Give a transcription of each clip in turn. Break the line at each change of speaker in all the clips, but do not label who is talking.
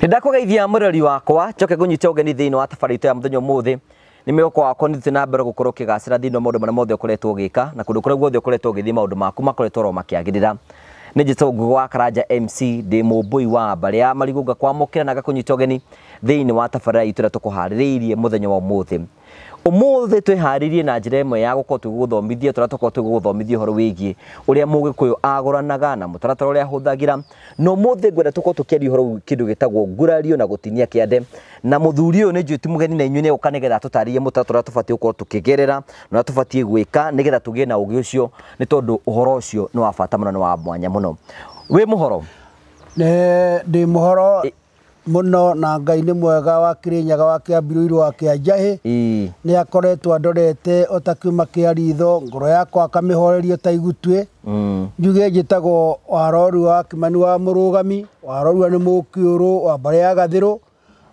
Ndakugeithia murori wakwa njoke ngunyite ugeni thiini wa thabarĩ itũ ya muthenya umuthi ni mwĩhoko wakwa nĩ thiĩ na mbere gũkorwo ũkĩgacĩra thĩinĩ wa maũndũ marĩa mothe ũkoretwo ũgĩka na kũndũ kũrĩa guothe ũkoretwo ũgĩthiĩ maũndũ maku makoretwo oro makĩagĩrĩra. Nĩ njĩtagwo Ngugi wa Karanja MC ndĩ mũmbũi wa mbarĩ ya Marigũ ngakwamũkĩra na ngakũnyita ũgeni thĩinĩ wa tabarĩra itũ ĩrĩa tũkũharĩrĩirie mũthenya wa ũmũthĩ. Ũmũthĩ twĩharĩirie na njĩra ĩmwe ya gũkorwo tũgĩgũthomithia tũrĩa tũkorwo tũgĩgũthomithia ũhoro wĩgiĩ ũrĩa mũgĩkũyũ agũranaga na mũtaratara ũrĩa ahũthagĩra. Na ũmũthĩ ngwenda tũkorwo tũkĩaria ũhoro kĩndũ gĩtagwo ngurario na gũtinia kĩande. Na mũthuri ũyũ nĩ njũĩ ti mũgeni na inyuĩ nĩ egũka nĩgetha atũtarĩrie mũtaratara ũrĩa tũbatiĩ gũkorwo tũkĩgerera na ũrĩa tũbatiĩ gwĩka nĩgetha tũgĩe na ũgĩ ũcio, nĩ tondũ ũhoro ũcio nĩ wa bata mũno, nĩ wa mwanya mũno. Wĩ mũhoro?
Ndĩ mũhoro muno na Ngai nĩ mwega wa Kĩrĩnyaga wa Kĩambiru wa Kĩanjahĩ. Nĩ akoretwo andorete o ta kiuma kĩa ritho, ngoro yakwa akamĩhoreria ta igutuĩ. Njuge njĩtagwo Warorua wa Kĩmani wa Mũrũgami, Warorua nĩ Mũkĩũrũ wa mbarĩ ya Gathĩrũ.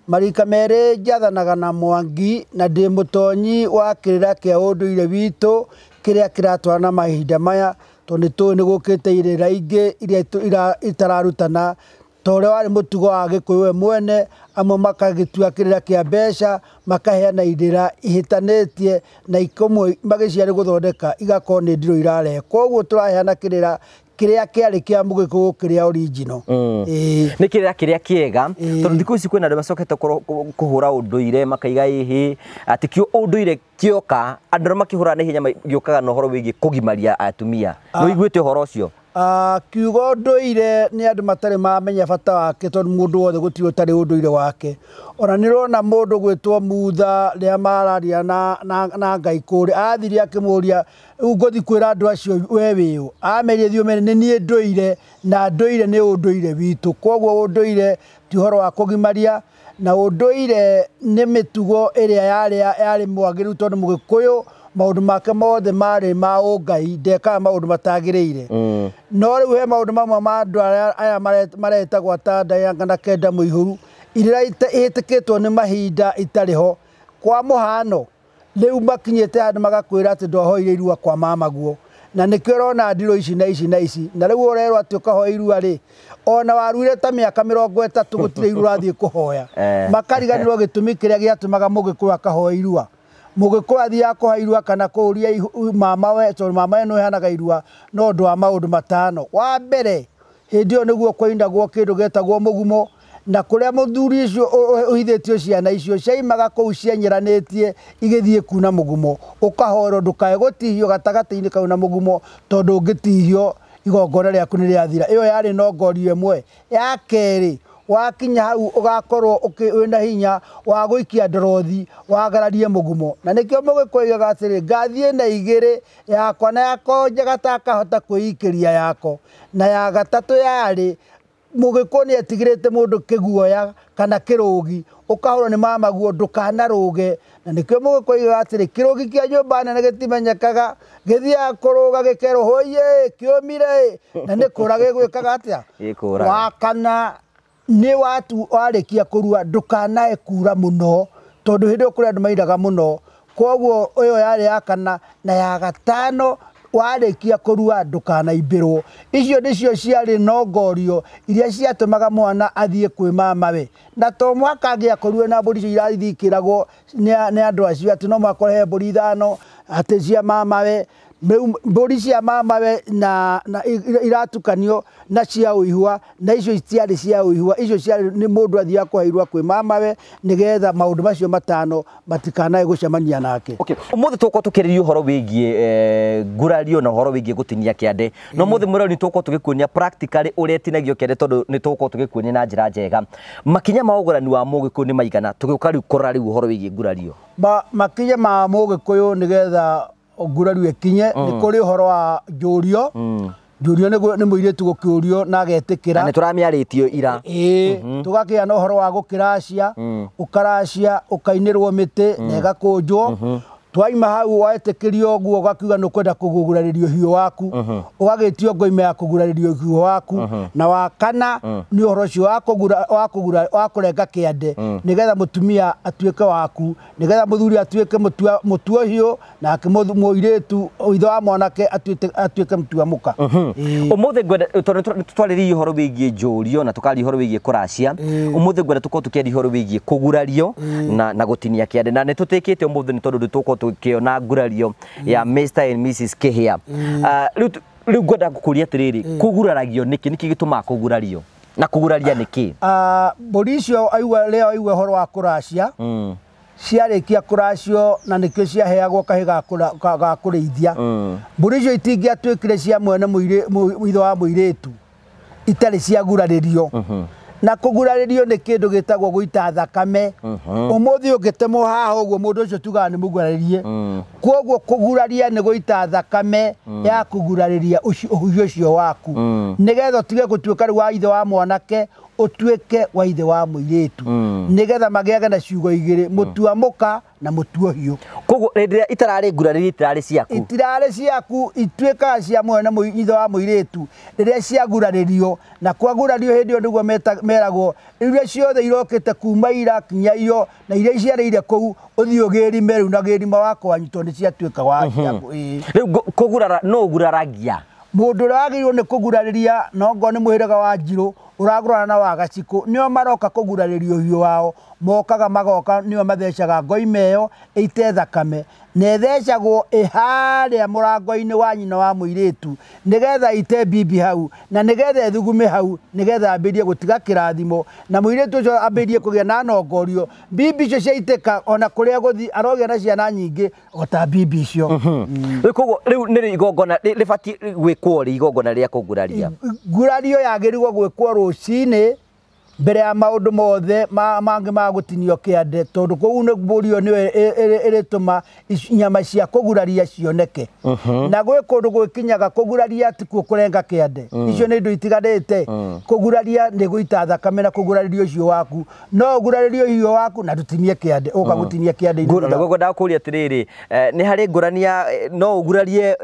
Marika merĩ njathanaga na Mwangi na ndĩ mũtonyi wa kĩrĩra kĩa ũndũire witũ kĩrĩa kĩratwarana mahinda maya, tondũ nĩ tũĩ nĩ gũkĩte irĩra ingĩ iria itararutana ta ũrĩa warĩ mũtugo wa Gĩkũyũ we mwene, amwe makagĩtua kĩrĩra kĩa mbeca, makaheana irĩra ihĩtanĩtie na ikomwe magĩciarĩ gũthondeka igakorwo nĩ ndirũ irarehe. Koguo tũraheana kĩrĩra kĩrĩa kĩarĩ kĩa mũgĩkũyũ kĩrĩa original.
Nĩ kĩrĩra kĩrĩa kĩega, tondũ thikũ ici kwĩna andũ macokete kũhũra ũndũire makaiga ĩhĩ atĩ kĩo ũndũire kĩoka andũ arĩa makĩhũraga na ihenya gĩũkaga na ũhoro wĩgiĩ kũgimaria atumia. Nĩ ũiguĩte ũhoro ũcio?
Kiugo ũndũire nĩ andũ matarĩ mamenya bata wake, tondũ mũndũ wothe gũtirĩ ũtarĩ ũndũire wake. Ona nĩ ũrona mũndũ gwĩtwo Mutha rĩrĩa mararia na Ngai kũrĩa, athire akĩmũria rĩu ngũthiĩ kwĩra andũ acio we wĩũ, amerie thiĩ ũmere nĩ niĩ ndũire na ndũire nĩ ũndũire witũ. Koguo ũndũire ti ũhoro wa kũgimaria, na ũndũire nĩ mĩtugo ĩrĩa yarĩ mwagĩrĩru, tondũ mũgĩkũyũ maũndũ make mothe marĩ ma ũngai, ndekaga maũndũ matagĩrĩire. No rĩu he maũndũ mamwe ma andũ aya maretagwo atanda na kenda mũihũru, irĩra ihĩtĩkĩtwo nĩ mahinda itarĩ ho. Kwa mũhano rĩu makinyĩte handũ magakwĩra atĩ ndwahoire irua kwa mamaguo, na nĩkĩo ũrona ndirũ ici na ici na ici. Na rĩu ũrerwo atĩ ũkahoya irua rĩ, ona waruire ta mĩaka 30 gũtirĩ irua ũrathiĩ kũhoya. Makariganĩrwo gĩtũmi kĩrĩa gĩatũmaga mũgĩkũyũ akahoya irua. Mũgĩkũyũ athiaga kũhoya irua kana kũũria mamawe, tondũ mamawe nĩ ũheanaga irua no ũndũ wa maũndũ matano. Wa mbere, hĩndĩ ĩyo nĩguo kwainagwo kĩndũ gĩetagwo mũgumo, na kũrĩa mũthuri ũcio ũhithĩtio ciana icio ciaimaga kũu cienyeranĩtie igĩthiĩ kuna mũgumo, ũkahoerwo ndũkae gũtihio gatagatĩ-inĩ kau na mũgumo, tondũ ũngĩtihio igongona rĩaku nĩ rĩathira. Ĩyo yarĩ nongorio ĩmwe. Ya kerĩ, wakinya hau ũgakorwo wĩna hinya wa gũikia ndorothi wagararie mũgumo. Na nĩkĩo mũgĩkũyũ oigaga atĩrĩ, ngathiĩ na igĩrĩ yakwa na yako njega takahota kwĩikĩria yako. Na ya gatatũ yarĩ mũgĩkũyũ nĩ etigĩrĩte mũndũ kĩguoya kana kĩrũgi, ũkahũrwo nĩ mamaguo ndũkanarũge. Na nĩkĩo mũgĩkũyũ oigaga atĩrĩ, kĩrũgi kĩa nyũmba nene gĩtimenyekaga, gĩthiaga kũrũga gĩkerwo hũiĩ kĩũmire, na nĩ kũra gĩgwĩkaga atĩa?
Gĩkũraga.
Wa kana nĩ warĩkia kũrua ndũkanae kura mũno, tondũ hĩndĩ ĩyo kũrĩ andũ mairaga mũno. Koguo ĩyo yarĩ ya kana. Na ya gatano Warĩkia kũrua ndũkanaimbĩrwo. Icio nĩcio ciarĩ nongorio iria ciatũmaga mwana athiĩ kwĩ mamawe. Na to mũhaka angĩakorirwo na mbũri icio irathikĩragwo nĩ andũ acio atĩ no mũhaka ũrehe mbũri 5 atĩ cia mamawe. Rĩu mbũri cia mamawe na iratukanio na cia ũihwa, na icio itiarĩ cia ũihwa, icio ciarĩ nĩ mũndũ athiaga kũhairwo kwĩ mamawe nĩgetha maũndũ macio 5 matikanae gũcemania nake.
Okay, ũmũthĩ tũgũkorwo tũkĩarĩrĩria ũhoro wĩgiĩ ngurario na ũhoro wĩgiĩ gũtinia kĩande. No ũmũthĩ mũrori tũgũkorwo tũgĩkuonia practically ũrĩa ĩtinagio kĩande tondũ nĩ tũgũkorwo tũgĩkuonia na njĩra njega. Makinya ma ũgũrani wa mũgĩkũyũ nĩ maigana? Tũgĩũka rĩu kũrora rĩu ũhoro wĩgiĩ ngurario.
Makinya ma mũgĩkũyũ nĩgetha ngurario ĩkinye nĩ kũrĩ ũhoro wa njũrio. Njũrio nĩ mũirĩtu gũkĩũrio na agetĩkĩra.
Na nĩ tũramĩarĩtio ira.
Ĩĩ, tũgakĩa na ũhoro wa gũkĩracia, ũkaracia, ũkainĩrwo mĩtĩ na ĩgakũnjwo. Twaima hau wetĩkĩrio ũguo ũgakiuga nĩ ũkwenda kũgurarĩrio hiũ waku, ũgagĩtio ngoima ya kũgurarĩrio hiũ waku. Na wa kana nĩ ũhoro ũcio wa kũrenga kĩande nĩgetha mũtumia atuĩke waku, nĩgetha mũthuri atuĩke mũtua hiũ, nake mũirĩtu ithe wa mwanake atuĩke mũtua mũka.
Ũmũthĩ ngwenda tondũ twarĩrĩria ũhoro wĩgiĩ njũrio na tũkaria ũhoro wĩgiĩ kũracia, ũmũthĩ ngwenda tũkorwo tũkĩaria ũhoro wĩgiĩ kũgurario na gũtinia kĩande. Na nĩ tũtĩkĩte ũmũthĩ nĩ tondũ tũgũkorwo tũkĩona ngurario ya Mr and Mrs Kihia. Rĩu ngwenda gũkũria atĩrĩrĩ, kũguraragio nĩkĩ? Nĩkĩ gĩtũmaga kũgurario na kũguraria nĩkĩ?
Mbũri icio aigua rĩo aigua ũhoro wa kũracia, ciarĩkia kũracio na nĩkĩo ciaheagwo kahĩ ga kũrĩithia. Mbũri icio itingĩatuĩkire cia mwene ithe wa mũirĩtu itarĩ ciagurarĩrio. Na kũgurarĩrio nĩ kĩndũ gĩtagwo gũita thakame. Ũmũthĩ ũngĩtemwo haha ũguo mũndũ ũcio tugaga nĩ mũgurarĩrie. Kwoguo kũguraria nĩ gũita thakame ya kũgurarĩria ũhiũ ũcio waku, nĩgetha ũtige gũtuĩka rĩu wa ithe wa mwanake, ũtuĩke wa ithe wa mũirĩtu, nĩgetha magĩage na ciugo igĩrĩ, mũtua mũka na mũtua hiũ.
Koguo hĩndĩ ĩrĩa itararĩ ngurarĩrie itirarĩ ciaku,
itirarĩ ciaku, ituĩkaga cia mwene ithe wa mũirĩtu rĩrĩa ciagurarĩrio. Na kwagurario hĩndĩ ĩyo nĩguo meragwo iria ciothe irokĩte kuma ira kinya iyo na iria iciarĩire kũu ũthiĩ ũgĩrime rĩu na gĩrima wakwa wanyu tondũ nĩ ciatuĩka wa ciaku.
Rĩu kũgurara no ũguraragia
mũndũ ũrĩa wagĩrĩirwo nĩ kũgurarĩria no ngorwo nĩ mũhĩrĩga wa Njirũ ũragũrana na wa Gacikũ, nĩo maroka kũgurarĩrio ũhiũ wao, mokaga magoka nĩo mathecaga ngoima ĩyo ĩite thakame, na ĩthecagwo ĩharĩa mũrango-inĩ wa nyina wa mũirĩtu nĩgetha ite bibi hau, na nĩgetha ĩthugume hau, nĩgetha ambĩrĩrie gũtiga kĩrathimo, na mũirĩtu ũcio ambĩrĩrie kũgĩa na nongorio. Bibi icio ciaitĩka ona kũrĩa gũthiĩ arogĩa na ciana nyingĩ o ta bibi icio.
Rĩu koguo rĩu nĩ igongona rĩbatiĩ gwĩkwo rĩ, igongona rĩa kũguraria?
Ngurario yagĩrĩirwo gwĩkwo rũcinĩ mbere ya maũndũ mothe mangĩ ma gũtinio kĩande, tondũ kũu nĩ mbũri ĩyo nĩyo ĩrĩtũma nyama cia kũguraria cioneke. Na gwĩ kũndũ gwĩkinyaga kũguraria tikuo kũrenga kĩande, icio nĩ indo itiganĩte. Kũguraria nĩ gũita thakame na kũgurarĩrio ũcio waku, no ũgurarĩrio ũhiũ waku na ndũtinie kĩande, ũka gũtinia kĩande.
Naguo ngwendaga kũũria atĩrĩrĩ, nĩ harĩ ngũrani ya no ũgurarie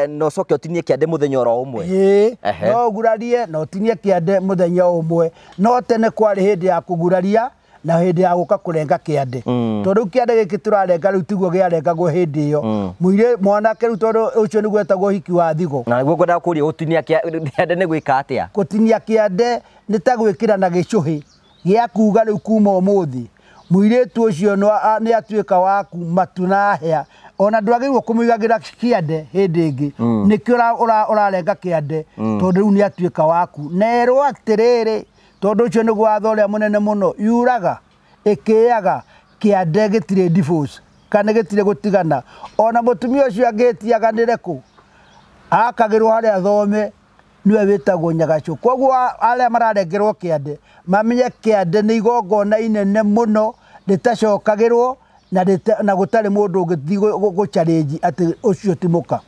na ũcoke ũtinie kĩande mũthenya oro ũmwe?
Ĩĩ, no ũgurarie na ũtinie kĩande mũthenya ũmwe, no tene kwarĩ hĩndĩ ya kũguraria na hĩndĩ ya gũka kũrenga kĩande. Tondũ rĩu kĩande gĩkĩ tũrarenga rĩu tiguo kĩarengagwo hĩndĩ ĩyo. Mũirĩ mwanake rĩu tondũ ũcio nĩguo wetagwo ũhiki wa thigo.
Na nĩguo ngwendaga kũũria gũtinia kĩande nĩ gwĩka atĩa?
Gũtinia kĩande nĩ ta gwĩkĩra na gĩcũhĩ gĩa kuga rĩu kuma ũmũthĩ mũirĩtu ũcio nĩ atuĩka wa kuma matu na hĩa, ona ndwagĩrĩirwo kũmũigagĩra kĩande hĩndĩ ĩngĩ, nĩkĩo ũrarenga kĩande tondũ rĩu nĩ atuĩka waku. Na erwo atĩrĩrĩ, tondũ ũcio nĩguo watho ũrĩa mũnene mũno, yuraga ĩkĩaga kĩande gĩtirĩ divorce kana gĩtirĩ gũtigana. Ona mũtumia ũcio angĩtiaganĩre kũ akagĩrwo harĩa athome nĩwe wĩtagwo nyagacũ. Koguo arĩa mararengerwo kĩande mamenye kĩande nĩ igongona inene mũno rĩtacokagĩrwo na gũtarĩ mũndũ ũngĩthiĩ gũ-challenge atĩ ũcio ti mũka.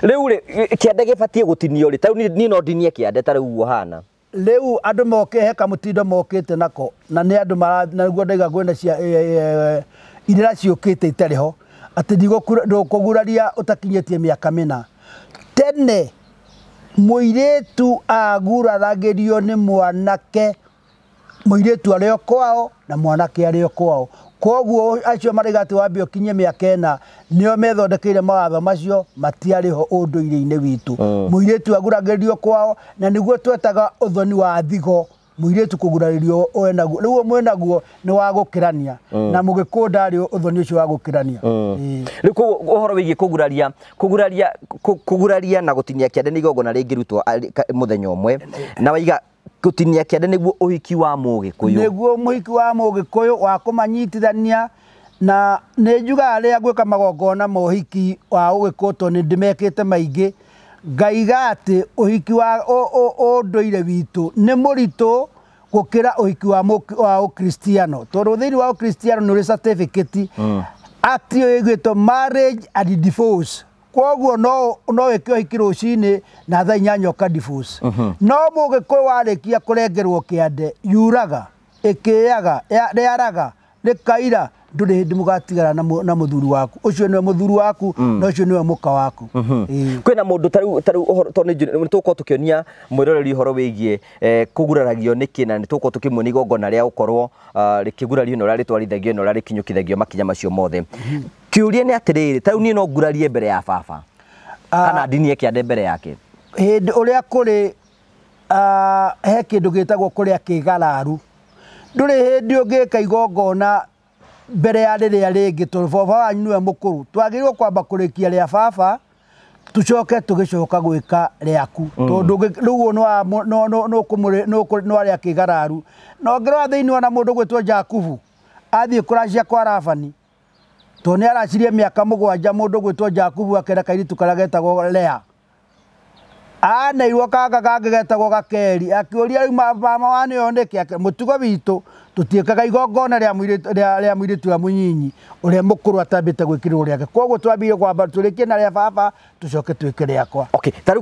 Rĩu rĩ, kĩande gĩbatiĩ gũtinio rĩ? Ta rĩu niĩ no ndinie kĩande ta rĩu ũguo hana.
Rĩu andũ moke he kamũtindo mokĩte nako, na nĩ andũ na nĩguo ndaiga kwĩna cia irĩra ciũkĩte itarĩ ho, atĩ ndũkũguraria ũtakinyĩtie mĩaka 4. Tene mũirĩtu aguraragĩrio nĩ mwanake, mũirĩtu arĩ o kwao na mwanake arĩ o kwao. Koguo acio maraiga atĩ wambe ũkinyie mĩaka 4 nĩo methondekeire mawatho macio matiarĩ ho ũndũire-inĩ witũ. Mũirĩtu aguragĩrio kwao na nĩguo twetaga ũthoni wa thigo. Mũirĩtu kũgurarĩrio wenaguo rĩu mwenaguo nĩ wa gũkĩrania na mũgĩkũyũ ndarĩ ũthoni ũcio wa gũkĩrania.
Rĩu koguo ũhoro wĩgiĩ kũguraria kũguraria kũguraria na gũtinia kĩande nĩ igongona rĩngĩrutwo mũthenya ũmwe na waiga gũtinia kĩande nĩguo ũhiki wa mũgĩkũyũ.
Nĩguo mũhiki wa mũgĩkũyũ wa kũmanyitithania na nĩ njugaga rĩrĩa ngwĩka magongona ma ũhiki wa ũgĩkũyũ tondũ nĩ ndĩmekĩte maingĩ ngaiga atĩ ũhiki wa ũndũire witũ nĩ mũritũ gũkĩra ũhiki wa ũkristiano tondũ thĩinĩ wa ũkristiano nĩ ũrĩ certificate act ĩyo ĩgwĩtwo marriage and divorce. Koguo no wĩke ũhiki rũcinĩ na thaa 8 ũka divorce. No mũgĩkũyũ warĩkia kũrengerwo kĩande yuraga ĩkĩaga rĩaraga rĩkaira ndũrĩ hĩndĩ mũgatigana na mũthuri waku. Ũcio nĩwe mũthuri waku na ũcio nĩwe mũka waku.
Kwĩna mũndũ tarĩu ũhoro tondũ nĩ tũgũkorwo tũkĩonia mwĩroreri ũhoro wĩgiĩ kũguraragio nĩkĩ na nĩ tũgũkorwo tũkĩmuonia igongona rĩa gũkorwo rĩkĩgurario na ũrĩa rĩtwarithagio na ũrĩa rĩkinyũkithagio makinya macio mothe. Kĩũria nĩ atĩrĩrĩ, tarĩu niĩ no ngurarie mbere ya baba kana ndinie kĩande mbere yake?
Hĩndĩ ũrĩa kũrĩ he kĩndũ gĩtagwo kũrĩa kĩgararu. Ndũrĩ hĩndĩ ũngĩka igongona mbere ya rĩrĩa rĩngĩ tondũ baba wanyu nĩwe mũkũrũ. Twagĩrĩirwo kwamba kũrĩkia rĩa baba tũcoke tũgĩcoka gwĩka rĩaku tondũ rĩu nĩ warĩa kĩgararu. Na ũngĩrora thĩinĩ ona mũndũ gwĩtwo Jakubu athiĩ kũracia kwa Labani tondũ nĩ aracirie mĩaka 7 mũndũ gwĩtwo Jakubu akera kairĩtu karĩa getagwo Lea. Aneirwo kanga kangĩ getagwo Gakeri akĩũria rĩu mama wa nĩyo nĩkĩ? Mũtugo witũ tũtiĩkaga igongona rĩa mũirĩtu ũrĩa mũnyinyi ũrĩa mũkũrũ atambĩte gwĩkĩrĩrwo rĩake. Koguo twambire kwamba tũrĩkie na rĩa baba tũcoke twĩke rĩakwa.
Okay, tarĩu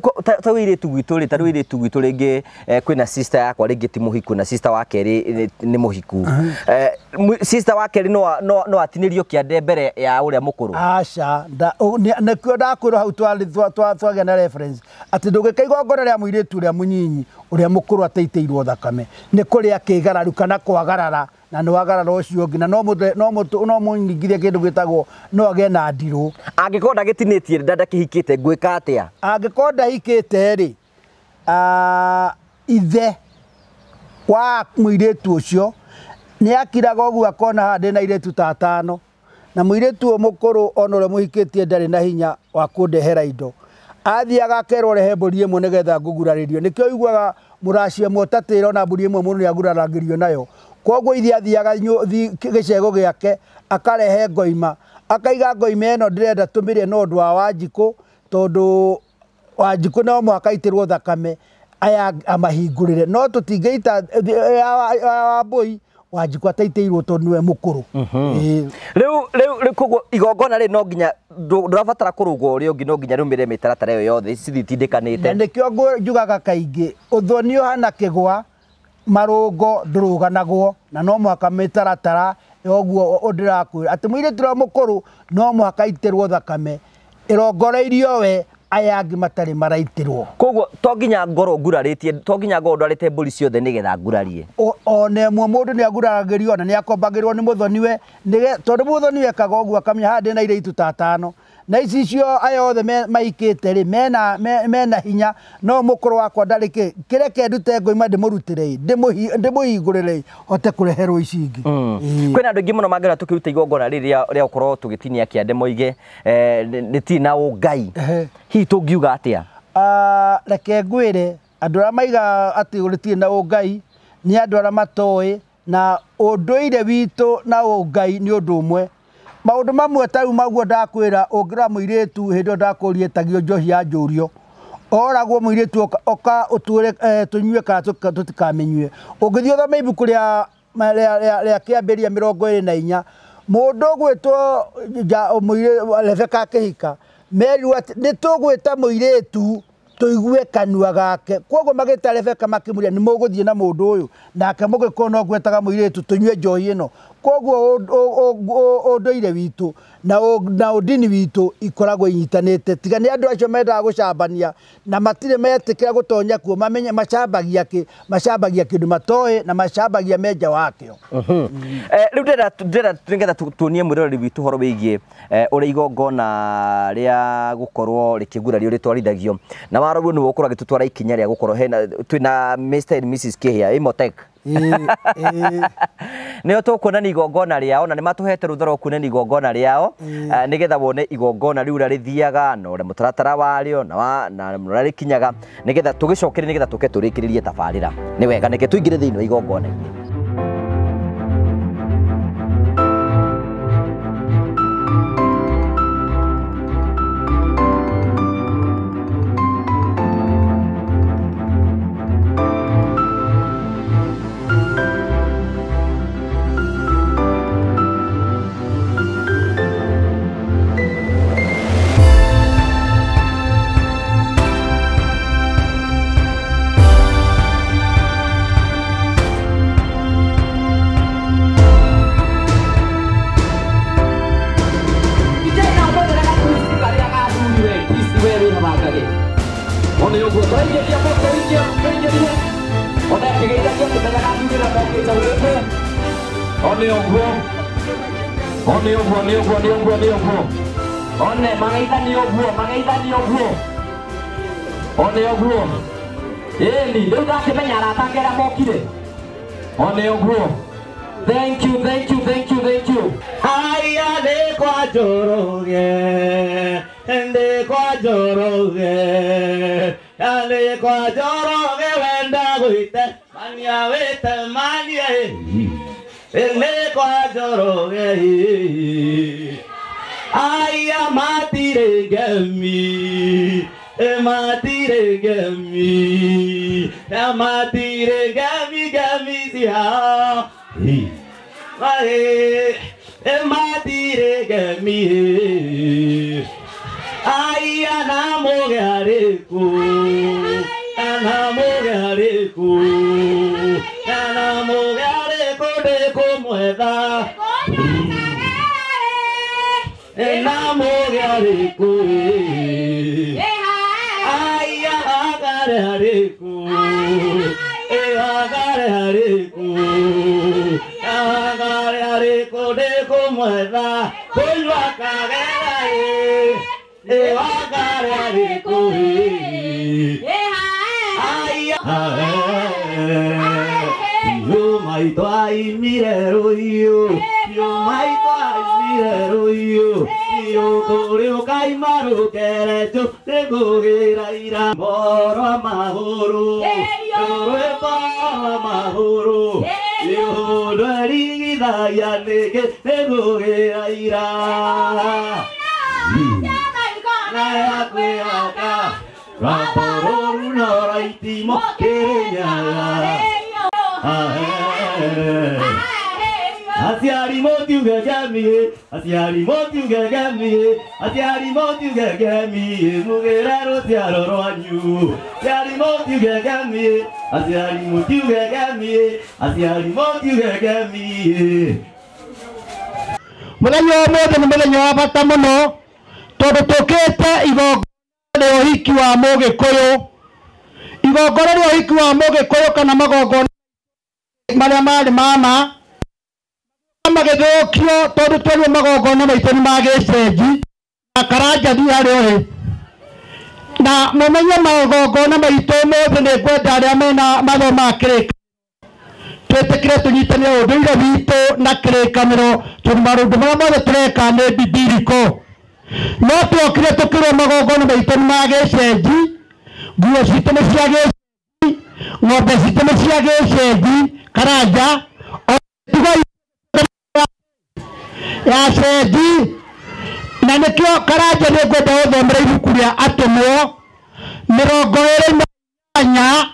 airĩtu gwitũ rĩ, tarĩu airĩtu gwitũ rĩngĩ kwĩna sister yakwa rĩngĩ ti mũhiku na sister wa kerĩ nĩ mũhiku. Sister wa kerĩ no atinĩrio kĩande mbere ya ũrĩa mũkũrũ?
Aca, nĩkĩo ndakwĩrwo hau twagĩa na reference atĩ ndũngĩka igongona rĩa mũirĩtu ũrĩa mũnyinyi ũrĩa mũkũrũ ataitĩirwo thakame nĩ kũrĩa kĩgararu kana kwagarara na nĩ wagarara ũcio ũngĩ na no mũnyingithie kĩndũ gĩtagwo no agĩe na ndirũ.
Angĩkorwo ndagĩtinĩtie ndakĩhikĩte ngwĩka atĩa?
Angĩkorwo ndahikĩte rĩ, ithe wa mũirĩtu ũcio nĩ akiraga ũguo akona haha ndĩna airĩtu ta 5 na mũirĩtu ũyũ mũkũrũ ona ũrĩa mũhikĩtie ndarĩ na hinya wa kũndehera indo. Athiaga akerwo rehe mbũri ĩmwe nĩgetha ngũgurarĩrio. Nĩkĩo ũiguaga mũracia ĩmwe ũtatĩra ona mbũri ĩmwe mũndũ nĩaguraragĩrio nayo. Koguo ithe athiaga gĩcego gĩake akarehe ngoima akaiga ngoima ĩno ndĩrenda tũmĩrĩe na ũndũ wa Wanjikũ tondũ Wanjikũ no mũhaka aitĩrwo thakame aya amahingũrĩre no tũtingĩita ya Wambũi Wanjikũ ataitĩirwo tondũ nĩwe mũkũrũ.
Rĩu koguo igongona rĩ no nginya ndũrabatara kũrũgwo ũrĩa ũngĩ no nginya rũmĩrĩre mĩtaratara ĩyo yothe cithitindĩkanĩte.
Na nĩkĩo njugaga kaingĩ ũthoni ũhana kĩgwa marũngo ndũrũganagwo na no mũhaka mĩtaratara ũguo ndĩrakwĩra atĩ mũirĩtu ũrĩa mũkũrũ no mũhaka aitĩrwo thakame ĩrongoreirio we aya angĩ matarĩ maraitĩrwo.
Koguo to nginya ngorwo ngurarĩtie, to nginya ngorwo ndwarĩte mbũri ciothe nĩgetha ngurarie.
Ona ĩmwe mũndũ nĩ aguraragĩrio na nĩ akombagĩrwo nĩ mũthoniwe tondũ mũthoniwe ekaga ũguo akamenya haha ndĩna airĩtu ta 5 na ici icio aya othe maikĩte rĩ mena hinya no mũkũrũ wakwa ndarĩ kĩ kĩreke ndute ngoima ndĩmũrutĩre ndĩmũhingũrĩre hote kũreherwo ici ingĩ.
Kwĩna andũ aingĩ mũno mangĩona tũkĩruta igongona rĩrĩ rĩa gũkorwo tũgĩtinia kĩande moige rĩtirĩ na ũngai. Hihi tũngiuga atĩa?
Reke ngwĩre andũ arĩa maigaga atĩ rĩtirĩ na ũngai nĩ andũ arĩa matoĩ na ũndũire witũ na ũngai nĩ ũndũ ũmwe. Maũndũ mamwe ta rĩu maguo ndakwĩra ũngĩrora mũirĩtu hĩndĩ ĩyo ndakũria ĩtagio njohi ya njũrio oragwo mũirĩtu oka ũtwĩre tũnyue kana tũtikamĩnyue. Ũngĩthiĩ ũthome ibuku rĩa kĩambĩrĩria 24 mũndũ ũgwĩtwo Rebeka akĩhika merirwo atĩ nĩ tũgwĩta mũirĩtu tũigue kanua gake. Koguo magĩta Rebeka makĩmũria nĩ mũgũthiĩ na mũndũ ũyũ nake mũgĩkũyũ no gwetaga mũirĩtu tũnyue njohi ĩno. Koguo ũndũire witũ na ũndini witũ ikoragwo inyitanĩte. Tiga nĩ andũ acio mendaga gũcambania na matirĩ metĩkĩra gũtonya kuo, mamenye macambagia kĩ, macambagia kĩndũ matoĩ na macambagia menja wakĩo.
Rĩu ndĩrenda nĩgetha tuonie mwĩroreri witũ ũhoro wĩgiĩ ũrĩa igongona rĩa gũkorwo rĩkĩgurario rĩtwarithagio, na warorwo nĩwe ũkorwo agĩtũtwara ikinya rĩa gũkorwo hena twĩna Mr and Mrs Kihia Imotech. Nĩo tũkuonania igongona rĩao na nĩ matũhete rũtha rwa kuonania igongona rĩao, nĩgetha wone igongona rĩu ũrĩa rĩthiaga na ũrĩa mũtaratara warĩo na ũrĩa rĩkinyaga, nĩgetha tũgĩcokere nĩgetha tũke tũrĩkĩrĩrie tabarĩra. Nĩ wega nĩke tũingĩre thĩinĩ wa igongona-inĩ. Thank you, thank you, thank you, thank you.
Haya de kwa Njoroge, de kwa Njoroge, de kwa Njoroge wenda guite, mania wete mania, de kwa Njoroge. Haya matire gemi, matire gemi, matire gemi gemi siha. Matire gemi, aya na moge hariku, na moge hariku, na moge hariku de kumwetha, na moge hariku, aya agare hariku, agare hariku.
Mũthenya ũmũthĩ nĩ mũthenya wa bata mũno tondũ tũkĩte igongona rĩa ũhiki wa Mũgĩkũyũ. Igongona rĩa ũhiki wa Mũgĩkũyũ kana magongona marĩa marĩ mama magĩthũkio tondũ twerirwo magongona maitũ nĩ ma gĩcenji na Karanja thiĩ harĩa ũrĩ. Na mũmenye magongona maitũ ũmũthĩ nĩ ngwenda arĩa mena mathomo ma kĩrĩkanĩro twĩtĩkĩre tũnyitanĩre ũndũire witũ na kĩrĩkanĩro tondũ maũndũ marĩa mothe tũreka nĩ bibiriko. No tuokire tũkĩrwo magongona maitũ nĩ ma gĩcenji, nguo citũ nĩ cia gĩcenji, ng'ombe citũ nĩ cia gĩcenji, Karanja o ya cenji. Na nĩkĩo Karanja nĩ ngwenda ũthomere ibuku rĩa Atũmwo 28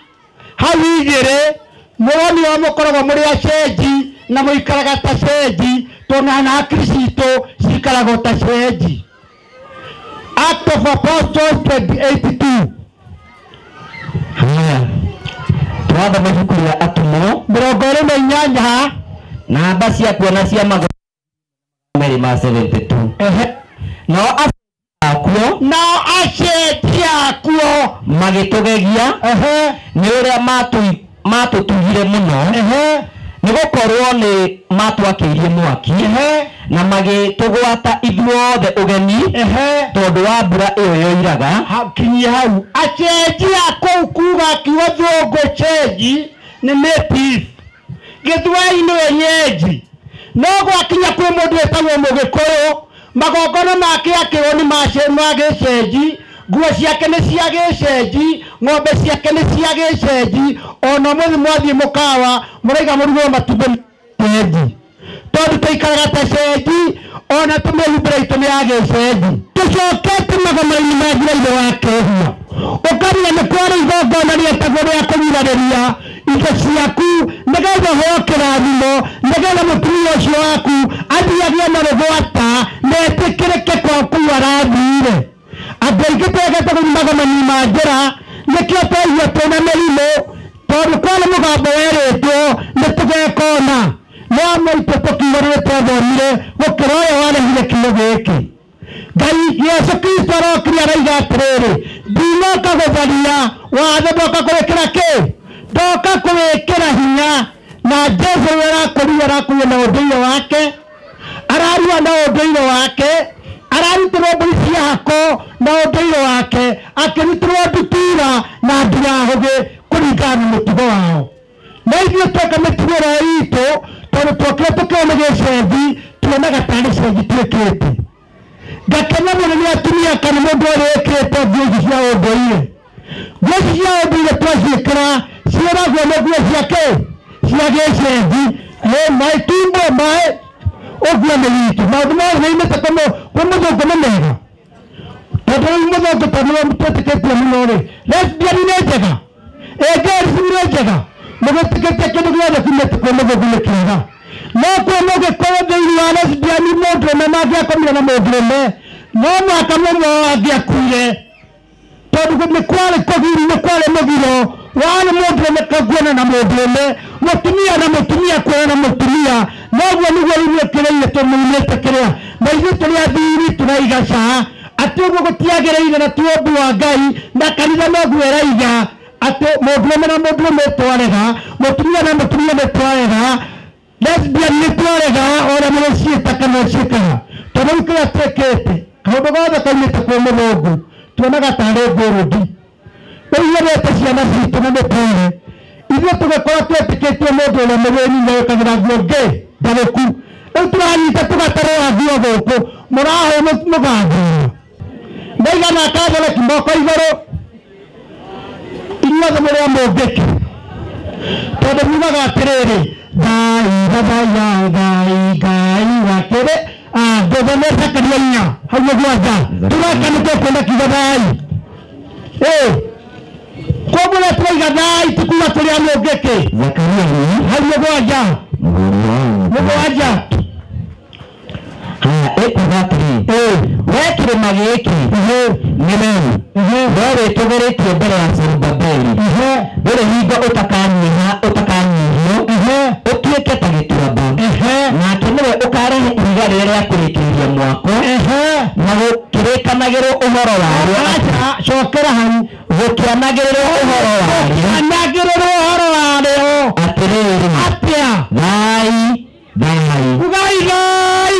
hau 2 mũronio mũkoragwo mũrĩ acenji na mũikaraga ta cenji tondũ na hakiri citũ cikaragwo ta cenji. Act of Apostles 28:2.
Haya, tũrathoma ibuku rĩa Atũmwo
28
Namba ciakuo na cia magũrũ merĩ ma 72. Nao akuo
Nao acenjia akuo
magĩtũgegia nĩ ũrĩa matũtugire mũno, nĩ gũkorwo nĩ matwakĩirie mwaki na magĩtũgwata ithuothe ũgeni tondũ wa mbura ĩyo yoiraga.
Kinyia hau. Acenjia kũu kuga kiugo thũngũ cenji nĩ native, gĩthweri nĩ wenyeji. No gwakinya kwĩ mũndũ wĩtagwo mũgĩkũyũ, magongona make akĩrwo nĩ ma gĩcenji, nguo ciake nĩ cia gĩcenji, ng'ombe ciake nĩ cia gĩcenji. Ona ũmũthĩ mwathiĩ mũkawa mũraiga mũrugwo matumbĩ cenji, tondũ tũikaraga ta cenji, ona tũmĩhumbĩra itũ nĩ ya gĩcenji. Tũcokete magoma-inĩ ma njĩra ithe wa kehia, ũkamenya nĩ kwarĩ igongona rĩetagwo rĩa kũgiranĩria indo ciaku nĩgetha ũheo kĩrathimo, nĩgetha mũtumia ũcio waku athiagie na rũgwata na etĩkĩrĩke kwa kũu arathiire. Andũ aingĩ twendete gũthiĩ magoma-inĩ ma njĩra, nĩkĩo twaigua twĩna mĩrimũ, tondũ kwarĩ mũgambo werĩtwo nĩ tũgekona. No maitũ tũkiuga nĩ twathomire gũkĩra ũrĩa warehire kiugo gĩkĩ. Ngai Yesu Kristo arokire araiga atĩrĩrĩ, ndinoka gũtharia watho, ndoka kũwĩkĩra kĩ? Ndoka kũwĩkĩra hinya. Na Jesu ũrĩa arakũria arakũria na ũndũire wake, ararua na ũndũire wake, ararutĩrwo mbũri cia hako na ũndũire wake, akĩrutĩrwo ndutura na ndirahũgĩ kũringana na mũtugo wao. Na ithuĩ tweka mĩtugo ĩrĩa itũ, tondũ twokire tũkĩona gĩcenji, tuonaga tarĩ cenji twĩkĩte. Ngakena mũno nĩ atumia kana mũndũ ũrĩa wĩkĩrĩte nguo ici cia ũndũire. Nguo ici cia ũndũire twaciĩkĩra ciĩragwo nĩ nguo cia kĩ? Cia gĩcenji. Maĩ tumbo maĩ ũguo nĩ witũ. Maũndũ mothe maumĩte kwĩ mũthũngũ nĩ mega, tondũ rĩu mũthũngũ tondũ nĩwe twĩtĩkĩtie mũno rĩ, lesbian nĩ njega, ageism nĩ njega, mũgĩtĩkĩtie kĩndũ gĩothe kiumĩte kwĩ mũthũngũ nĩ kĩega. No kwĩ mũgĩkũyũ thĩinĩ wa lesbian mũndũrũme mangĩakomire na mũndũrũme, no mũhaka mũmwe wao angĩakuire, tondũ nĩ kwarĩ kũgiri, nĩ kwarĩ mũgiro warĩ mũndũrũme kuona na mũndũrũme, mũtumia na mũtumia kuona na mũtumia. Noguo nĩguo rĩu mwĩkĩrĩire tũmumĩte kĩrĩa, na ithuĩ tũrĩ athuri tũraiga ca atĩ ũguo gũtiagĩrĩire, na ti ũmbi wa Ngai, na kanitha noguo ĩraiga atĩ mũndũrũme na mũndũrũme twarega, mũtumia na mũtumia nĩ twarega, lesbian nĩ twarega, ona mũrĩciĩta kana ũciĩkaga. Tondũ rĩu kĩrĩa twĩkĩte kaũndũ gothe kaumĩte kwĩ mũthũngũ tuonaga tarĩ ngũrũndi. Rĩu ithuĩ ciana citũ na mĩtũrĩre, ithuĩ tũgĩkorwo twĩtĩkĩtie mũndũ ũrĩa mũthĩni nĩ wĩkagĩra nguo ngĩ ndarũku, rĩu tũranyita tũgaterera nguo gũkũ mũrahe mũgathura ndaigana akatholeki moko igũrũ, inyuothe mũrĩ a mũngĩki, tondũ mugaga atĩrĩrĩ, Ngai thathaiya Ngai Ngai wakĩrĩ ngũthome Zakaria 4 hau mũgwanja tũraka nĩ tũkuona kiugo thai. Koguo ũrĩa tũraiga thai ti kuga tũrĩ a mũngĩkĩ.
Zakaria 4
hau mũgwanja. Mũgwanja.
Haya, ĩkuga atĩrĩ, we kĩrĩma gĩkĩ nĩ weru, we wĩtũgĩrĩtie mbere ya Zerubabeli, ndũrĩ hingo ũtakanyiha ũtakanyihio ũtuĩke ta gĩtuamba, nake nĩwe ũkarehe ihiga rĩrĩa rĩa kũrĩkĩrĩria mwako na gũkĩrĩkanagĩrwo ũhoro warĩo.
Aca, cokera hau.
Gũkĩanagĩrĩrwo ũhoro warĩo.
Anagĩrĩrwo ũhoro warĩo.
Atĩrĩrĩ,
Atĩa?
Thai thai.
Ugai thai,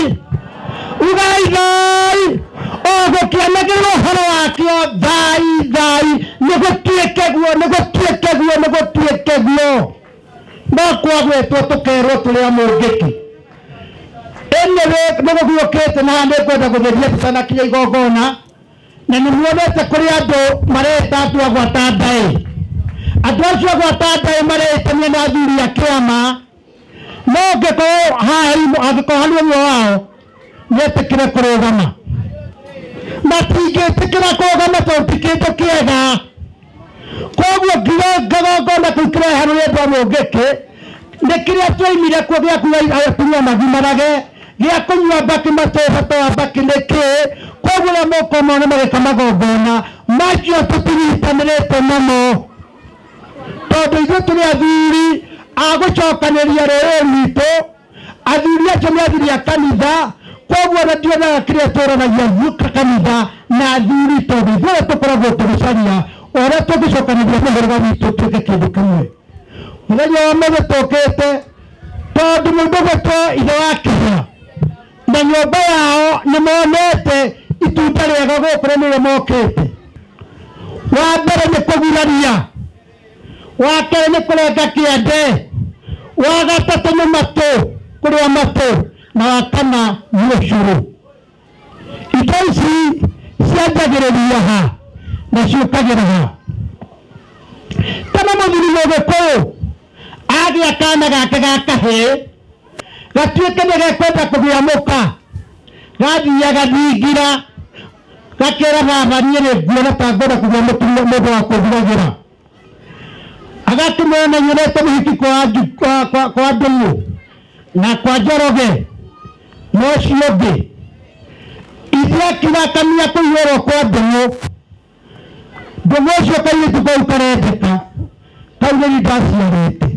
ugai thai. O gũkĩanagĩrĩrwo ũhoro wakĩo thai thai, nĩ gũtuĩke guo, nĩ gũtuĩke guo, nĩ gũtuĩke guo. No kwagwetwo tũkerwo tũrĩ a mũngĩki. Ĩno nĩ gũguũkĩte na haha nĩngwenda gũtheria tũtanakinya igongona, na nĩ muonete kũrĩ andũ mareta andũ a gwata ndaĩ. Andũ acio a gwata ndaĩ maretania na athuri a kĩama, no ũngĩkorwo haha angĩkorwo harĩ ũmwe wao nĩetĩkĩre kũrũgama, matingĩtĩkĩra kũrũgama tondũ ti kĩndũ kĩega. Koguo nginya kagongona kau kĩrehanwo nĩ andũ a mũngĩkĩ nĩ kĩrĩa twaimire kuo gĩa kuga atumia magimarage, gĩa kũnyua mbakĩ matoĩ bata wa mbakĩ nĩ kĩĩ. Koguo ũrĩa mũkũmona magĩka magongona macio tũtinyitanĩrĩte namo, tondũ ithuĩ tũrĩ athuri a gũcokanĩria rũrĩrĩ rwitũ Athuri acio nĩ athuri a kanitha, koguo na ndionaga kĩrĩa twaranagia kanitha na athuri, tondũ ithuĩ tũkoragwo tũgĩcaria ũrĩa tũngĩcokanĩria mũhĩrĩga witũ tuĩke kĩndũ kĩmwe. Mũthenya wa ũmũthĩ tũkĩte tondũ mũndũ gwĩtwo ithe wa kĩhĩa na nyũmba yao nĩ monete itunda rĩega gũkũ na nĩrĩo mokĩte. Wa mbere nĩ kũguraria, wa kerĩ nĩ kũrenga kĩande, wa gatatũ nĩ matũ, kũrĩa matũ, na wa kana nĩ ũcũrũ. Indo ici cianjagĩrĩria ha na ciũkagĩra ha? Tena mũthuri Mũgĩkũyũ agĩa kana gake ga kahĩĩ gatuĩke nĩ gekwenda kũgĩa mũka, gathiaga thingira gakera baba niĩ nĩ nguona ta ngwenda kũgĩa mũtumia mũndũ wa kũndugagĩra. Agakĩmwĩra nĩ nyonete mũhiki kwa Ndũng'ũ na kwa Njoroge na ũcio ũngĩ. Ithe akiuga akamenya kũiyũrwo kwa Ndũng'ũ, Ndũng'ũ ũcio kairĩtu kau karendeka, kau nĩ ndaciarĩte.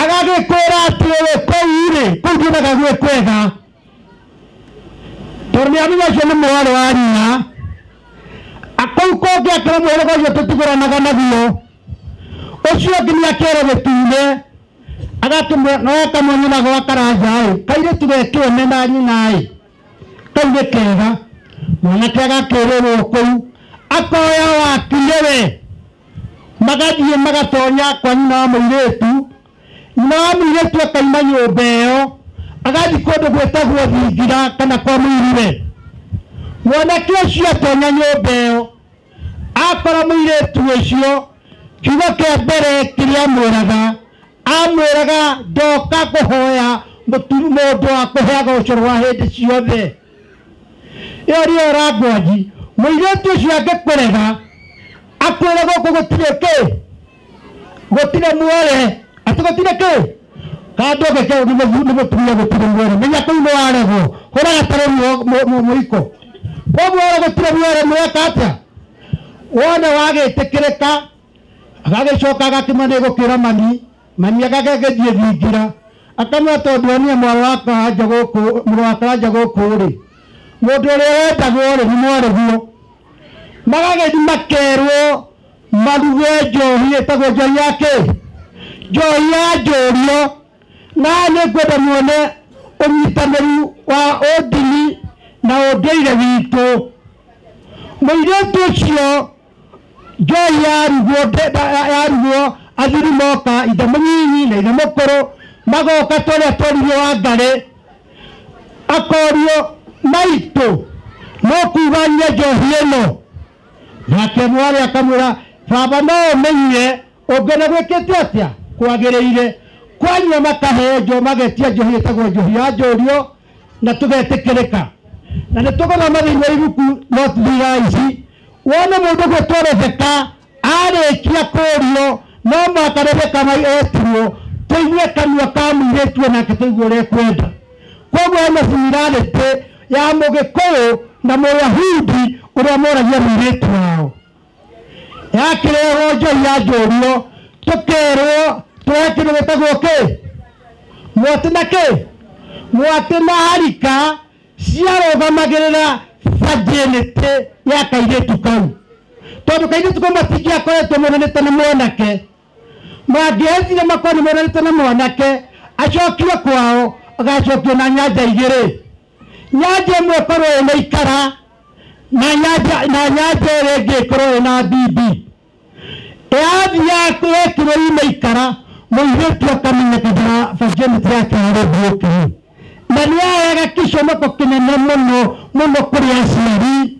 Agagĩkwĩra atĩrĩrĩ, kũu rĩ, kũu ndionaga gwĩ kwega, tondũ nĩamenya ũcio nĩ mwarĩ wa nyina. Kũu kũngĩ akĩra mũhĩrĩga ũcio tũtigũranaga naguo. Ũcio ũngĩ nĩakĩerwo gĩtune, agakĩmwĩra no akamwĩra nyina gwa Karanja-ĩ, kairĩtu ge kĩene na nyina-ĩ, kau nĩ kega. Mwanake agakĩrĩrwo kũu, akoya waki nĩwe, magathiĩ magatonya kwa nyina wa mũirĩtu. Nyina wa mũirĩtu akaima nyũmba ĩyo, agathiĩ kũndũ gwĩtagwo thingira kana kwa mũirire. Mwanake ũcio atonya nyũmba ĩyo, akora mũirĩtu ũcio, kiugo kĩa mbere kĩrĩa amwĩraga, amwĩraga ndoka kũhoya mũndũ wa kũheaga ũcũrũ wa hĩndĩ ciothe. Ĩyo nĩyo rangwanji. Mũirĩtu ũcio angĩkũrega, akwĩre gũkũ gũtirĩ kĩ, gũtirĩ mwere, atĩ gũtirĩ kĩ, kandũ gĩkĩ nĩ mũtumia gũtirĩ mwere, menya kũu nĩ waregwo, hũra gatarũ mũiko. Koguo ĩyo gũtirĩ mwere, mweka atĩa? Wona wagĩtĩkĩrĩka, agagĩcoka agakĩmenya nĩ gũkĩra mami, mami agagĩthiĩ thingira, akamwĩra tondũ niĩ mwarĩ wa Karanja gũkũ, mũrũ wa Karanja gũkũ rĩ, mũndũ ũrĩa wendagwo rĩ nĩ mwarĩguo. Magagĩthiĩ makerwo maruge njohi ĩtagwo njohi ya kĩ? Njohi ya njũrio. Na nĩ ngwenda muone ũnyitanĩru wa ũndini na ũndũire witũ. Mũirĩtu ũcio njohi yarugwo, athuri moka, ithe mũnyinyi na ithe mũkũrũ magoka tũrĩa tworirio wa Ngarĩ, akorio maitũ no kuga nyue njohi ĩno. Nake mwarĩ akamwĩra baba no ũmĩnyue ũngĩona gwĩkĩte atĩa kwagĩrĩire. Kwanyua makaheo njo, magetia njohi ĩtagwo njohi ya njũrio na tũgetĩkĩrĩka. Na nĩ tũgũthoma thĩinĩ wa ibuku no tũthiaga ici, wone mũndũ gwĩtwo Rebeka arĩkia kũũrio no mũhaka Rebeka etirwo tũigue kanua ka mũirĩtu onake tũigue ũrĩa ekwenda. Koguo hena similarity ya Mũgĩkũyũ na Mũyahudi ũrĩa moragia mũirĩtu wao. Yakĩrehwo njohi ya njũrio, tũkerwo tũrehe kĩndũ gĩtagwo kĩ? Mwatĩ na kĩ? Mwatĩ na harika ciarũgamagĩrĩra virginity ya kairĩtu kau, tondũ kairĩtu kau matingĩakoretwo monanĩte na mwanake. Mangĩethire makorwo nĩ monanĩte na mwanake, acokio kwao, agacokio na nyanja igĩrĩ. Nyanja ĩmwe ĩkorwo ĩna ikara na nyanja ĩrĩa ĩngĩ ĩkorwo ĩna mbimbi. Yathiaga yekĩrwo ina ikara, mũirĩtu akamenya kana virginity yake yarĩ broken. Na nĩ yarehaga gĩconoko kĩnene mũno mũno kũrĩ aciari.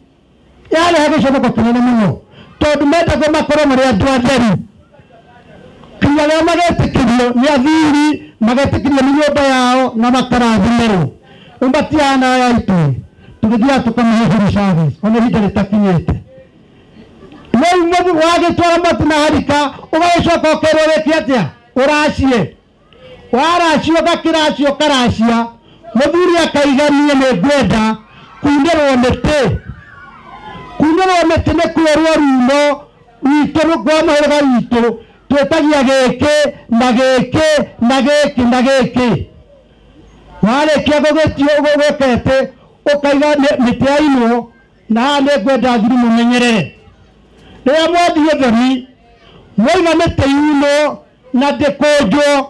Yarehaga gĩconoko kĩnene mũno tondũ mendagwo makorwo marĩ andũ atheru. Kinya rĩrĩa magetĩkĩrio nĩ athuri, magetĩkĩrio nĩ nyũmba yao na makarathimĩrwo. Rĩu matiana aya aitũ, tũgĩthiaga tũkamahe free service ona ihinda rĩtakinyĩte. Rĩu wagĩtwara mwatĩ na harika, ũgagĩcoka ũkerwo wĩke atĩa? Ũracie. Waracia ũgakĩracia ũkaracia, mũthuri akaigania nĩ ngwenda kuunĩrwo mĩtĩ. Kuunĩrwo mĩtĩ nĩ kwerwo runo rwitũ rwa mũhĩrĩga witũ. Twĩtagia gĩkĩ na gĩkĩ na gĩkĩ na gĩkĩ. Warĩkia gũgĩtio ũgwĩkete ũkaiga mĩtĩ yainwo na haha nĩ ngwenda athuri mũmenyerere. Rĩrĩa mwathiĩ ũthoni mwaiga mĩtĩ yunwo na ndĩkũnjwo,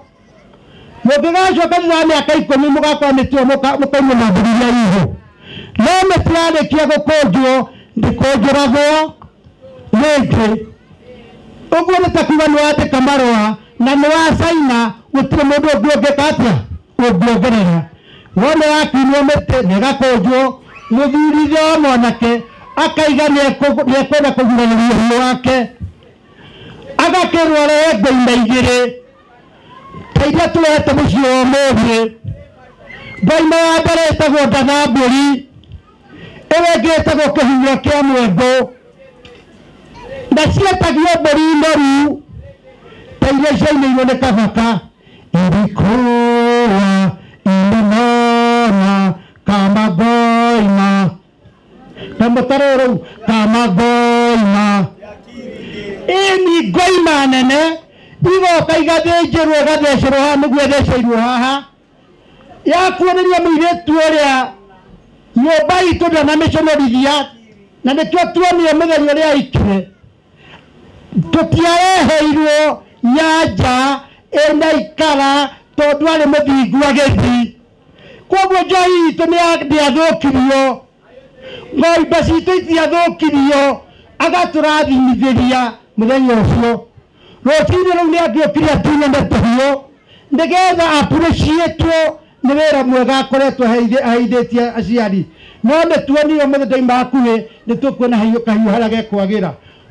mũngĩgacoka thutha wa mĩaka 10 mũgakora mĩtĩ ĩyo mũkaimwo na mbũri iria iho. No mĩtĩ yarĩkia gũkũnjwo ndĩkũnjũragwo rĩngĩ. Ũguo nĩ ta kuga nĩ wandĩka marũa na nĩ wacaina, gũtirĩ mũndũ ũngĩ ũngĩka atĩa ũngĩongerera. Wona yakinywo mĩtĩ na ĩgakũnjwo, mũthuri ithe wa mwanake akaiga nĩekwenda kũguranĩria ũhiũ wake, agakĩrwo arehe ngoima 2 ta iria tũrehete mũciĩ wa ũmũthĩ. Ngoima ya mbere ĩtagwo ndatha mbũri, ĩyo ĩngĩ ĩtagwo kĩhunyĩro kĩa mwengũ, na cietagio mbũri noru ta iria ciainĩirwo nĩ Kabaka. Ilikuwa imenona kama ngoima na mũtaro rĩu kama ngoima. Ĩni ngoima nene igoka igathĩnjĩrwo ĩgathecerwo haha nĩguo ĩtheceirwo haha, yakuonĩria mũirĩtu ũrĩa nyũmba itũ ndanamĩconorithia, na nĩkĩo tuonire mũthenya ũrĩa aikire tũtiareheirwo nyanja ĩna ikara tondũ arĩ mũthingu agĩthiĩ. Koguo njohi itũ ndĩathũkirio, ng'ombe citũ itiathũkirio, agatũrathimithĩria mũthenya ũcio. Rũcinĩ rũu nĩangĩokire atunyane tũhiũ nĩgetha appreciatwo nĩ wĩra mwega akoretwo aheithĩtie aciari. No nĩtuonire ũmũthĩ ndaima hakuhĩ nĩtũkuona kahiũ harĩa gekwagĩra.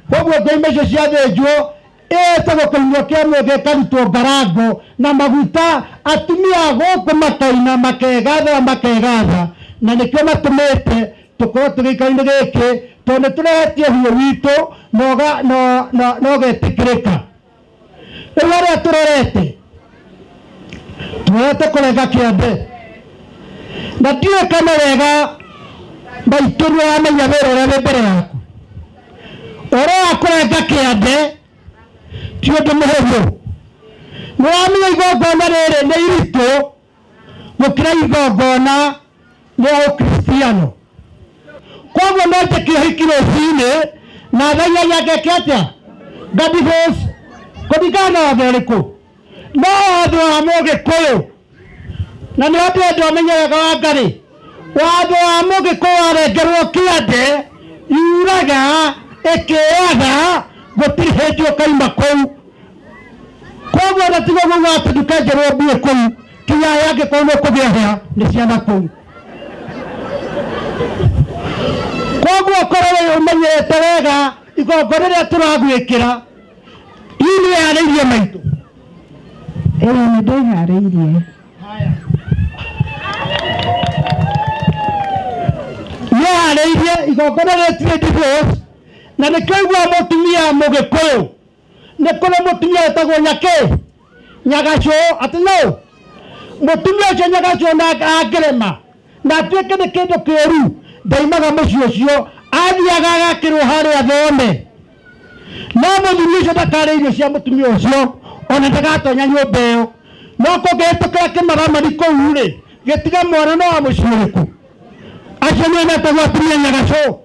Koguo ngoima icio ciathĩnjwo ĩtagwo kĩhunyĩro kĩa mwenge, ĩkarutwo ngarango na maguta, atumia gũkũ makaina makegatha makegatha, na nĩkĩo matũmĩte tũkorwo tũgĩikaro-inĩ gĩkĩ tondũ nĩtũrehetie ũhiũ witũ na ũgetĩkĩrĩka. Rĩu harĩa tũrorete, tũrorete kũrenga kĩande, na ndiũĩ kana wega maitũ nĩũramenya wĩra ũrĩa wĩ mbere yaku. Ũhoro wa kũrenga kĩande ti ũndũ mũhũthũ. Nĩũramenya igongona rĩrĩ nĩ iritũ gũkĩra igongona rĩa ũkristiano. Koguo no njĩke ũhiki rũcinĩ na thaa inyanya ngeke atĩa? Ngadivorce kũringana na watho ũrĩkũ? No watho wa Mũgĩkũyũ, na nĩho ndĩrenda ũmenye wega wa Ngarĩ. Watho wa Mũgĩkũyũ warengerwo kĩande yuraga ĩkĩaga, gũtirĩ hĩndĩ ũkaima kũu. Koguo ona tiga kuuga atĩ ndũkenjerwo mbue kũu, kinya angĩkorwo nĩ ũkũgĩa hĩa nĩ ciana kũu. Koguo korwo wĩ ũmenyete wega igongona rĩrĩa tũragwĩkĩra, ii nĩ wĩharĩirie maitũ?
Ĩĩ nĩ ndĩharĩirie.
Nĩharĩirie igongona rĩtirĩ divorce, na nĩkĩo ũiguaga mũtumia Mũgĩkũyũ nĩ kũrĩ mũtumia wĩtagwo Nyakĩ Nyagacũ, atĩ no mũtumia ũcio Nyagacũ na angĩrema na atuĩke nĩ kĩndũ kĩũru, ndaimaga mũciĩ ũcio, athiaga agakĩrwo harĩa thome. No mũthuri ũcio ndakarĩa irio cia mũtumia ũcio, ona ndagatonya nyũmba ĩyo. No kũngĩhĩtũkĩra kĩmaramari kũu rĩ, gĩtige mwana no wa mũciĩ ũrĩkũ? Acio nĩo metagwo atumia Nyagacũ.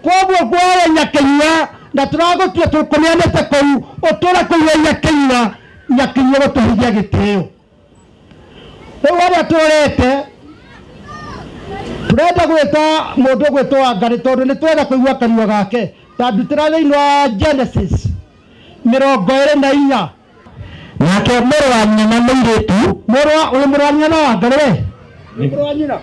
Koguo ngwoya Nyakĩnyua na tũragũtua tũkũneanĩte kũu, ũtũre kũu wĩ Nyakĩnyua, Nyakĩnyua gũtũheithia gĩtĩo. Rĩu harĩa tũrorete, tũrenda gwĩta mũndũ ũgwĩtwo Wangarĩ tondũ nĩtũrenda kũigua kanua gake. Ta ndutĩra thĩinĩ wa Genesis 24.
Nake mũrũ wa nyina mũirĩtu,
Mũrũ wa nyina na Wangarĩ we? Nĩ mũrũ wa nyina?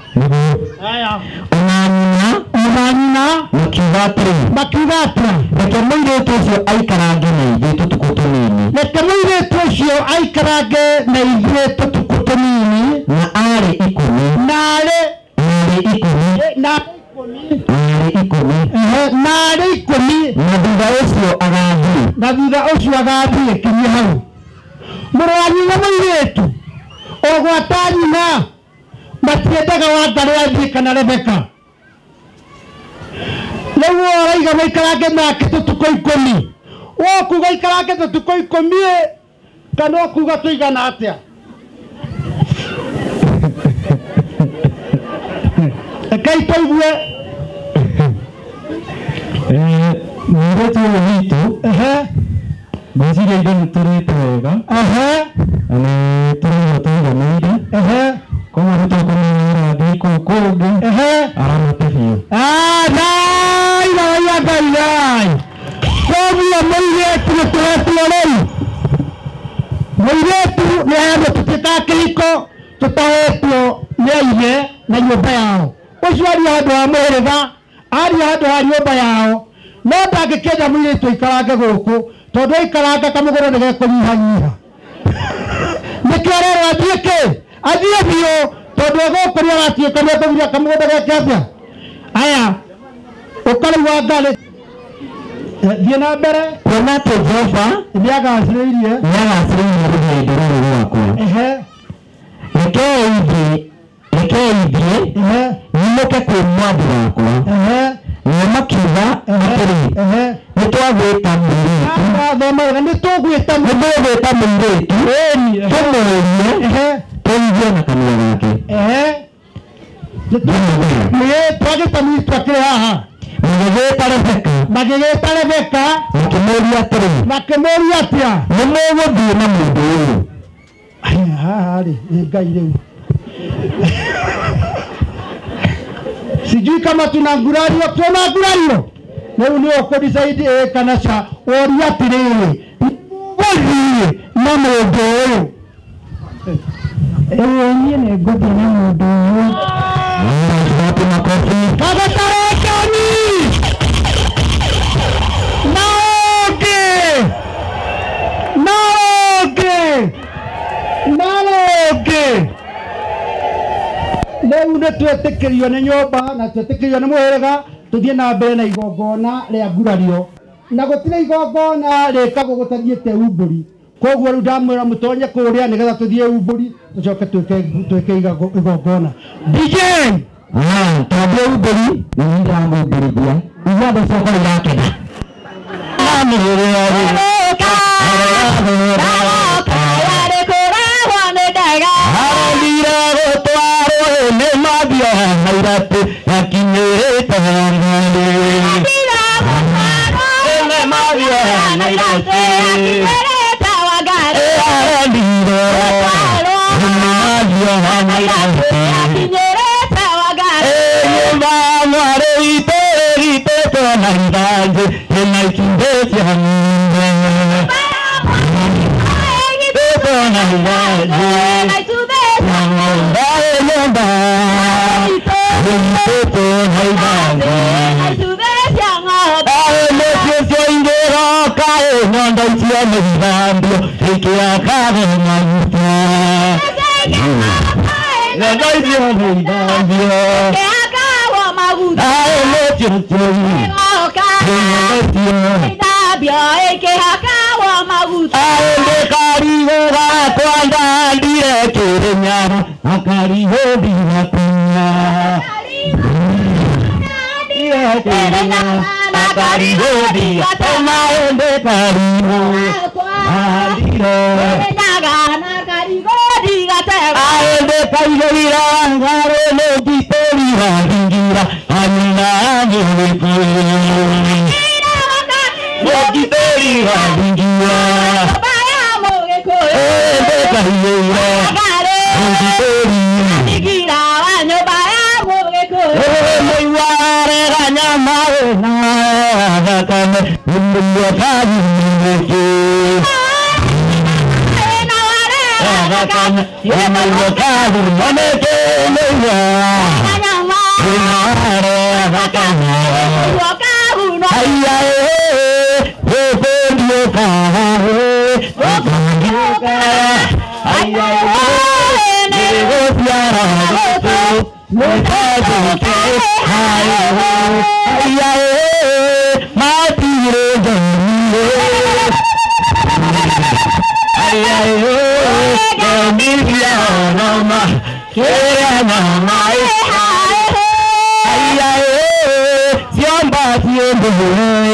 Haya.
Ona nyina,
Ona nyina
makiuga atĩrĩ,
makiuga atĩa?
Reke mũirĩtu ũcio aikarange na ithuĩ tũtukũ tũnini.
Reke mũirĩtu ũcio aikarange na ithuĩ tũtukũ tũnini.
Na arĩ 10.
Na arĩ
Na arĩ 10.
Na
arĩ 10.
Na arĩ 10.
Na thutha ũcio agathiĩ.
Na thutha ũcio agathiĩ. Kinyia hau. Mũrũ wa nyina mũirĩtu ũgwata nyina matiendaga Wangarĩ athiĩ kana Rebeka. Rĩu ũraiga maikarange nake tũtukũ 10. Wokuga ikarange tũtukũ 10 kana ũkuga tũigana atĩa? Rekei tũigue.
Mũirĩtu ũyũ witũ ngwĩciria ithuĩ nĩ tũrĩte wega na nĩ tũraigua tũiganĩire, koguo tũtekũmwĩra athiĩ kũu kũngĩ aramate biũ.
Ngai. Koguo mũirĩtu nĩ tũhetwo rĩu, mũirĩtu nĩ aheanwo, tũtiĩkaga kĩhiko tũtahetwo nĩ aithe na nyũmba yao. Ũcio aria handũ ha mũhĩrĩga, aria handũ ha nyũmba yao, no ndangĩkĩenda mũirĩtu aikarange gũkũ tondũ aikaranga kamũgũrũ nĩ gekũnyihanyiha. Nĩkĩo arerwo athiĩ kĩ? Athiĩ biũ tondũ gũkũ nĩ aratuĩka nĩ ekũgiria kamũgũnda geke atĩa? Aya, ũkarĩu wa Ngarĩ, thiĩ na mbere.
Kuona atĩ Jehova
nĩagacĩrĩirie
rũgendo rũrũ rwakwa. Rekei thiĩ nyinũke kwĩ mwathi wakwa. Nao makiuga atĩrĩ, nĩ twagwĩta mũirĩtu,
Thoma wega, nĩ tũgwĩta
nĩ tũgwĩta mũirĩtu tũmũũrie tũigue na kanua gake.
Twagĩta mũirĩtu akĩrĩ haha.
Magĩgĩta Rebeka,
Magĩgĩta Rebeka,
makĩmũũria atĩrĩ,
makĩmũũria atĩa?
Nĩ mũgũthiĩ na mũndũ ũyũ?
Haha rĩ, nĩ Ngai rĩu. Sijui kama tuna ngurario, tuna ngurario. Rĩu nĩ ũkũdecide ĩ kana ca, ũria atĩrĩrĩ, gũthiĩ na mũndũ ũyũ?
Ĩĩ niĩ nĩ ngũthiĩ na mũndũ ũyũ.
Wapi makofi?
Kagatarekani na ũngĩ, na ũngĩ, na ũngĩ. Rĩu nĩ twetĩkĩrio nĩ nyũmba na twetĩkĩrio nĩ mũhĩrĩga tũthiĩ na mbere na igongona rĩa ngurario, na gũtirĩ igongona rĩkagwo gũtathiĩte umbũri. Koguo rĩu ndamwĩra mũtonye kũrĩa nĩgetha tũthiĩ umbũri tũcoke twĩke igongona. DJ
Twambie umbũri na niĩ ndĩramũmbũrithia inyuĩ andũ ciakwa irakena. Arendire gũtwarwo nĩ mathia na iratũ yakinyĩrĩte ng'andĩ. Nĩ mathia na iratũ arendire nĩ mathia na iratũ. Nyũmba mwarĩ witũ ĩgitĩtwo na ithanjĩ ĩna itumbĩ cia ng'ombe. Ĩgitĩtwo na ithanjĩ na ng'ombe, nyũmba ĩgitĩtwo na ithanjĩ. Mũciĩ ũcio ingĩroka nyondo icio nĩ ithambio ikĩakaga maguta. Nyondo icio nĩ ithambio. Mũciĩ ũcio Ndĩkarigũ gakwa ndandire Kĩrĩnyaga akarigũ ndigakunya. Akarigũ ndigatema ndĩkarigũ ndandire. Ndĩkaigĩrĩra ngarĩ nĩngitĩrira thingira anyina nyĩrĩkũyũ. Nĩngitĩrira thingira ndĩkaigĩrĩra nĩngitĩrira mũiwarega nyama na thakame nĩmũiwa kathimĩkĩ. Thakame nĩmũiwa kathimĩkĩ mũiwa thakame. Haiya gũkũndiũka gũkũndiũka haiya nĩgũciara gũkũ mũtagũke haiya matirĩ ngemi haiya ngemi cia noma kĩrĩa nyama haiya ciamba ciũmbũre.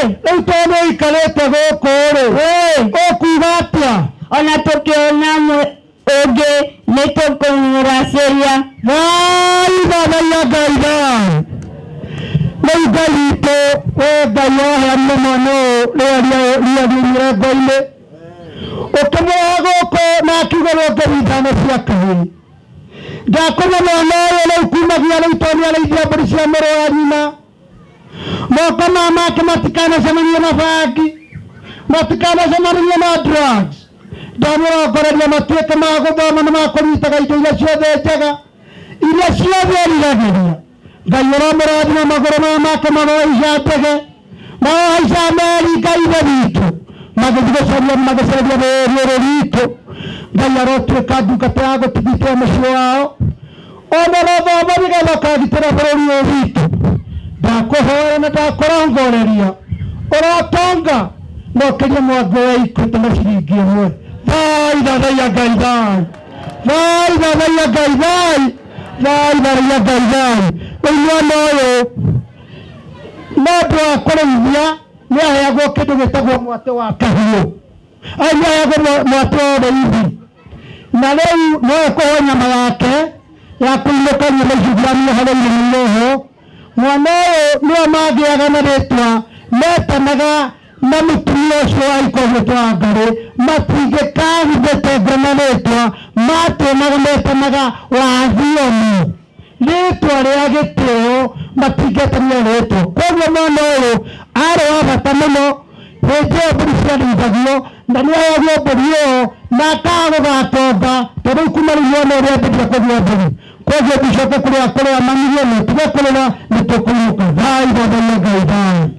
Rĩu tondũ nĩ ũikarĩte gũkũ rĩ, ũkuga atĩa?
Ona tũkĩona ũngĩ nĩ tũkũmũracĩria.
Ngai thathaiya Ngai thayũ. Rĩu Ngai witũ, we Ngai waheanire mwana ũyũ rĩrĩa rĩaririe ngo-inĩ, ũkĩmũrehe gũkũ na akiuga ngeri ithano cia kahĩĩ. Ndakũna mwana ũyũ rĩu kumagia rĩu tondũ nĩarĩithia mbũri cia mũrũ wa nyina. Moko ma make matikanacemanie na bangi, matikanacemanie na drugs. Ndamũrongoreria matuĩke ma gũthoma na ma kũnyitaga indo iria ciothe njega, iria ciothe eriragĩria. Ngai ũramũrathima magũrũ maya make marohaica ndege, marohaica meri. Ngai ithe witũ magĩthiĩ gũcaria magĩcaria bũrũri ũyũ witũ. Ngai arotuĩka ndungata ya gũtigitĩra mũciĩ wao, ona rothoma nĩgetha ũkagitĩra bũrũri ũyũ witũ. Ndakũhoya na ndakũrongoreria ũrotonga na ũkĩrie mwango wa Equity na ciringi ĩmwe. Thai thathaiya Ngai thai, thai thathaiya Ngai thai, thai thathaiya Ngai thai. Rĩu mwana ũyũ no ũndũ wa kũrĩithia nĩ aheagwo kĩndũ gĩtagwo mwatĩ wa kahiũ, ai nĩ aheagwo mwatĩ wa ũrĩithi, na rĩu no ekũheo nyama yake ya kũinũka nyama icio itiramia harĩa irĩmĩire ho. Mwana ũyũ nĩo magĩaga na rĩtwa metanaga na mũtumia ũcio wa ikogĩtwo wa Ngarĩ, matingĩkahithĩte na rĩtwa matũmaga metanaga wa Thiomi, rĩtwa rĩa gĩtĩo matingĩetania rĩtwa. Koguo mwana ũyũ arĩ wa bata mũno hĩndĩ ĩyo mbũri ciarĩithagio, na nĩ aheagwo mbũri ĩyo na akaga gũgatonga, tondũ rĩu kuma rĩu mwana ũrĩa ambĩrĩria kũgĩa mbũri. Koguo ndicoke kũrĩa kũrĩa mamirio nĩ tige kũrĩra, nĩ tũkũinũka. Thai thathaiya Ngai thai.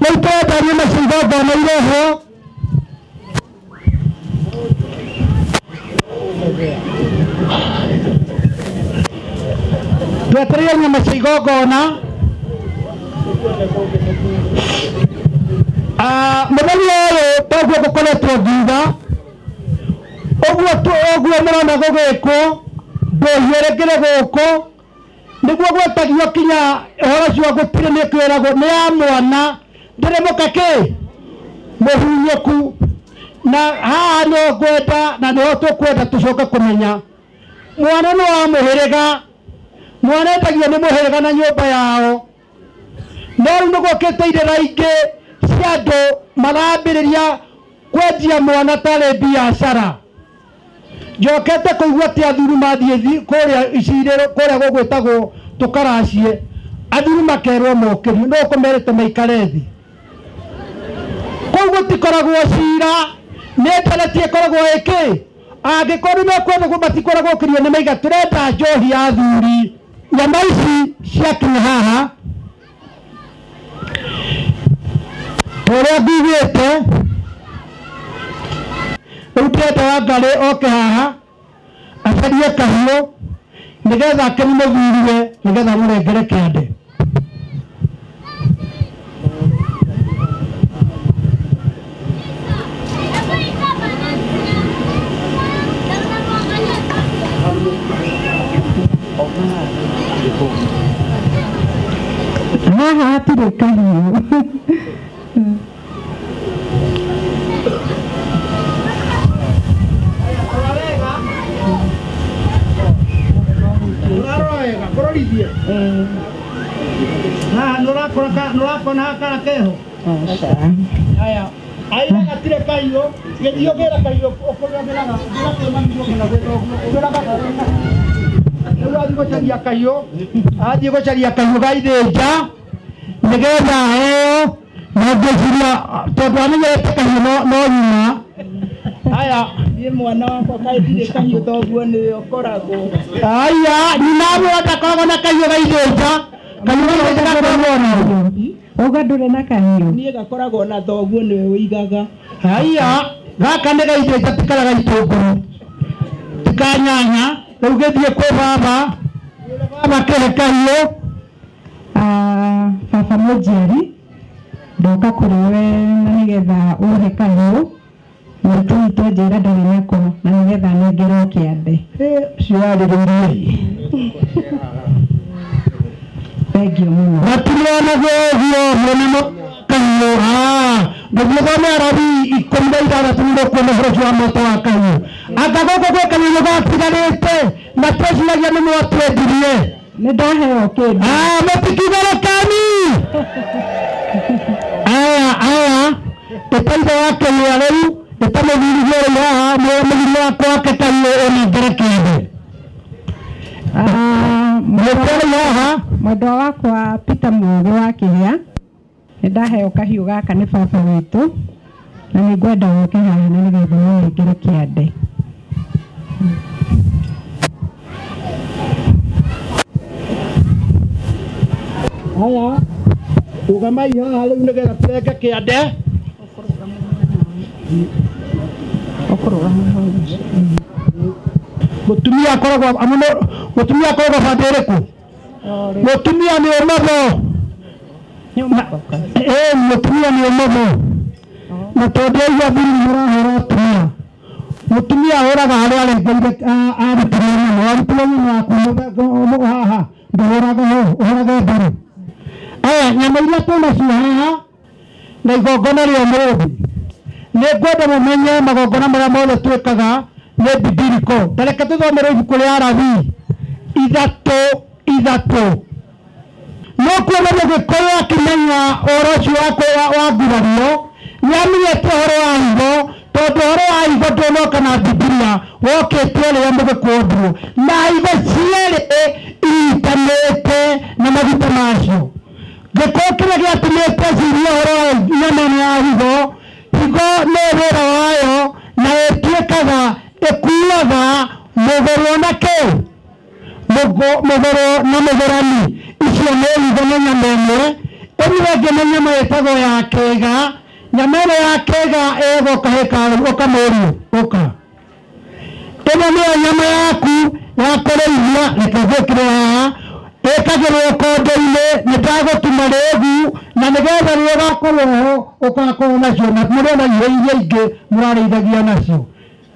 Rĩu twendarie macio igongona irehwo. Twetereire nyama cia igongona. Mũthenya ũyũ toguo gũkoretwo ngiuga ũguo ũguo mũrona gũgĩkwo ndũhiũ ĩrĩkĩrĩ gũkũ nĩguo gwetagio kinya ũhoro ũcio gũtirĩ nĩ kwĩragwo nĩ ya mwana ndĩrĩ mũka kĩ mũhunyũku. Na haha nĩho ngwenda na nĩho tũkwenda tũcoke kũmenya mwana nĩ wa mũhĩrĩga, mwana endagio nĩ mũhĩrĩga na nyũmba yao. No rĩu nĩ gũkĩte irĩra ingĩ cia andũ marambĩrĩria kwendia mwana tarĩ biacara. Njokete kũigua atĩ athuri mathiĩ kũrĩa icirĩro kũrĩa gũgwĩtagwo tũkaracie, athuri makerwo mokĩrio no kũmerĩte maikare thĩ. Kũu gũtikoragwo cira, nĩ ndereti ĩkoragwo ĩkĩ angĩkorwo nĩ mekwenda matikoragwo kĩrio nĩ maiga tũrenda njohi ya athuri. Nyama ici ciakinya haha ũrĩa mbiguĩte rĩu ndĩrenda Wangarĩ oke haha acarie kahiũ nĩgetha akenie mũthuriwe nĩgetha amũrengere kĩande.
Haha hatirĩ kahiũ.
Ũrarora wega kũrorithie haha nĩũrakona kara keho. Haya, aira gatirĩ kahiũ, gĩthiĩ ũgĩre kahiũ ũkũrĩa ũgĩraga ũgĩra kwĩ mami kana gwĩ thoguo ũgĩraga. Rĩu athiĩ gũcaria kahiũ, athiĩ gũcaria kahiũ ga ithĩnja nĩgetha aheo, na ngwĩciria tondũ amenyerete kahiũ no nyina. Haya,
Niĩ mwana wakwa kaĩ ndirĩ kahiũ, thoguo nĩwe ũkoragwo.
Aya, nyina amwĩra ndakoragwo na kahiũ ga ithĩnja, kahiũ ga ithĩnja gakoragwo nao.
Uga ndũrĩ na kahiũ.
Niĩ gakoragwo na thoguo nĩwe ũigaga.
Haya, gaka nĩ ga ithĩnja ti karĩa ga itũngũrũ, ti ka nyanya. Rĩu gĩthiĩ kwĩ baba, baba kĩhe kahiũ.
Baba mũnjiari, ndoka kũrĩ we na nĩgetha ũhe kahiũ mũritũ witũ anjĩra ndarĩ nako na nĩgetha nengerwo kĩande.
Ciarĩrĩirie.
Thengiũ mũno.
Matirionagwo ũguo mwena
kahiũ. Ndũgĩthome Alawii 16 nĩ ũkuona ũhoro ũcio wa mwatũ wa kahiũ. Anga gũkũ gwĩ kahiũ gatigarĩte na tweciragia nĩ mwatwendirie.
Nĩ ndaheo kĩndũ.
Mũtikiugĩre kani. Aya aya ĩta ithe wa kĩhĩa rĩu, ĩta mũthuri rĩu haha, mũthuri wakwa wake kahiũ ũnengere kĩndũ. Mũte rĩu haha.
Mwendwa wakwa Peter Mũgĩ wa Kĩhĩa, nĩ ndaheo kahiũ gaka nĩ baba witũ, na nĩ ngwenda ũke haha na nĩgetha ũnengere kĩande.
Haya, rũgamai haha rĩu nĩgetha tũrenge kĩande. Mũtumia akoragwo mũtumia akoragwo bande ĩrĩkũ? Mũtumia nĩ ũmotho. Mũtumia nĩ ũmotho. Na tondũ aigua athuri nĩ marahũra atumia, mũtumia ahũraga harĩa arengeire arutĩrwo nyama. Warutĩrwo nyama yaku haha ndũhũraga ho, ũhũraga mbere. Aya, nyama iria twĩnacio haha na igongona rĩa ũmũthĩ, nĩ ngwenda mũmenye magongona marĩa mothe twĩkaga nĩ bibiliko. Ta reke tũthomere ibuku rĩa Alawii 3:3. No kuona Mũgĩkũyũ akĩmenya ũhoro ũcio wa ngurario, nĩ amenyete ũhoro wa higo, tondũ ũhoro wa higo ndũnoka na Bibilia, wokĩte rĩrĩa Mũgĩkũyũ ondirwo. Na higo cierĩ inyitanĩte na maguta macio. Gĩkũyũ kĩrĩa gĩatũmĩte cirie ũhoro wa nyama ĩno ya higo, higo nĩ wĩra wayo na ĩtuĩkaga ĩkuaga mũgũrũ na kĩ? Mũgũrũ na mũgũrani. Icio nĩ higo na nyama ĩmwe. Ĩno ĩngĩ nĩ nyama ĩtagwo ya kĩga. Nyama ĩno ya kĩga ĩgũka hekarũ ũkamũriũ ũka. Ĩno nĩyo nyama yaku ya kũrĩithia, reke ngwĩkĩre haha. Ĩkagĩrwo kondo-inĩ, nĩ ndagũtuma rĩgu, na nĩgetha rĩrĩa ũgakorwo ho ũgakorwo nacio, na mũrĩ na irio iria ingĩ mũrarĩithagia nacio.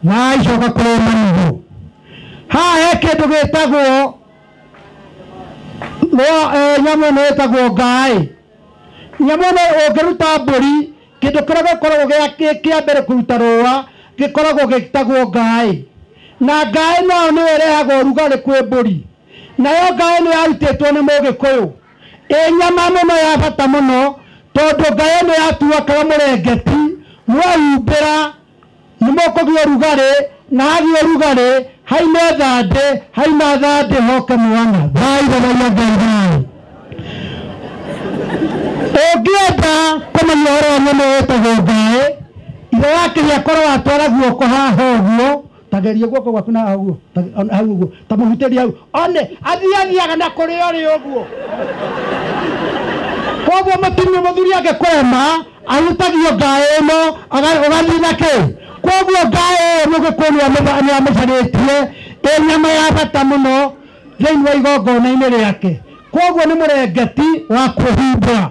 Na icoka kũrĩ manigo. Haha he kĩndũ gĩtagwo nyamũ ĩno ĩtagwo ngaĩ. Nyamũ ĩno ũngĩruta mbũri, kĩndũ kĩrĩa gĩkoragwo kĩa mbere kũruta rũa gĩkoragwo gĩtagwo ngaĩ. Na ngaĩ nayo nĩyo ĩrehaga ũrugarĩ kwĩ mbũri. Nayo ngaĩ nĩ yarutĩtwo nĩ Mũgĩkũyũ. Ĩ nyama mũno ya bata mũno, tondũ ngaĩ ĩno yatuakaga mũrengeti, mwahumbĩra nĩ mũkũgĩa ũrugarĩ, na hagĩa ũrugarĩ haime thandĩ, haima thandĩ hoke mwana. Thai thathaiya Ngai thai. Ũngĩenda kũmenya ũhoro wa nyama ĩtagwo ngaĩ, ithe wa kĩrĩa akorwo atwara guoko haha ũguo, tageria guoko gwaku na haha ũguo, hau ũguo, ta mũhutĩrie hau. One, athiathiaga na kũrĩa ũrĩ ũguo. Koguo mũtumia mũthuri angĩkũrema, arutagio ngaĩ ĩno, ũgathiĩ na kĩ? Koguo ngaĩ ĩyo Mũgĩkũyũ nĩ amĩcarĩtie, ĩ nyama ya bata mũno thĩinĩ wa igongona-inĩ rĩake. Koguo nĩ mũrengeti wa kwĩhumbĩra.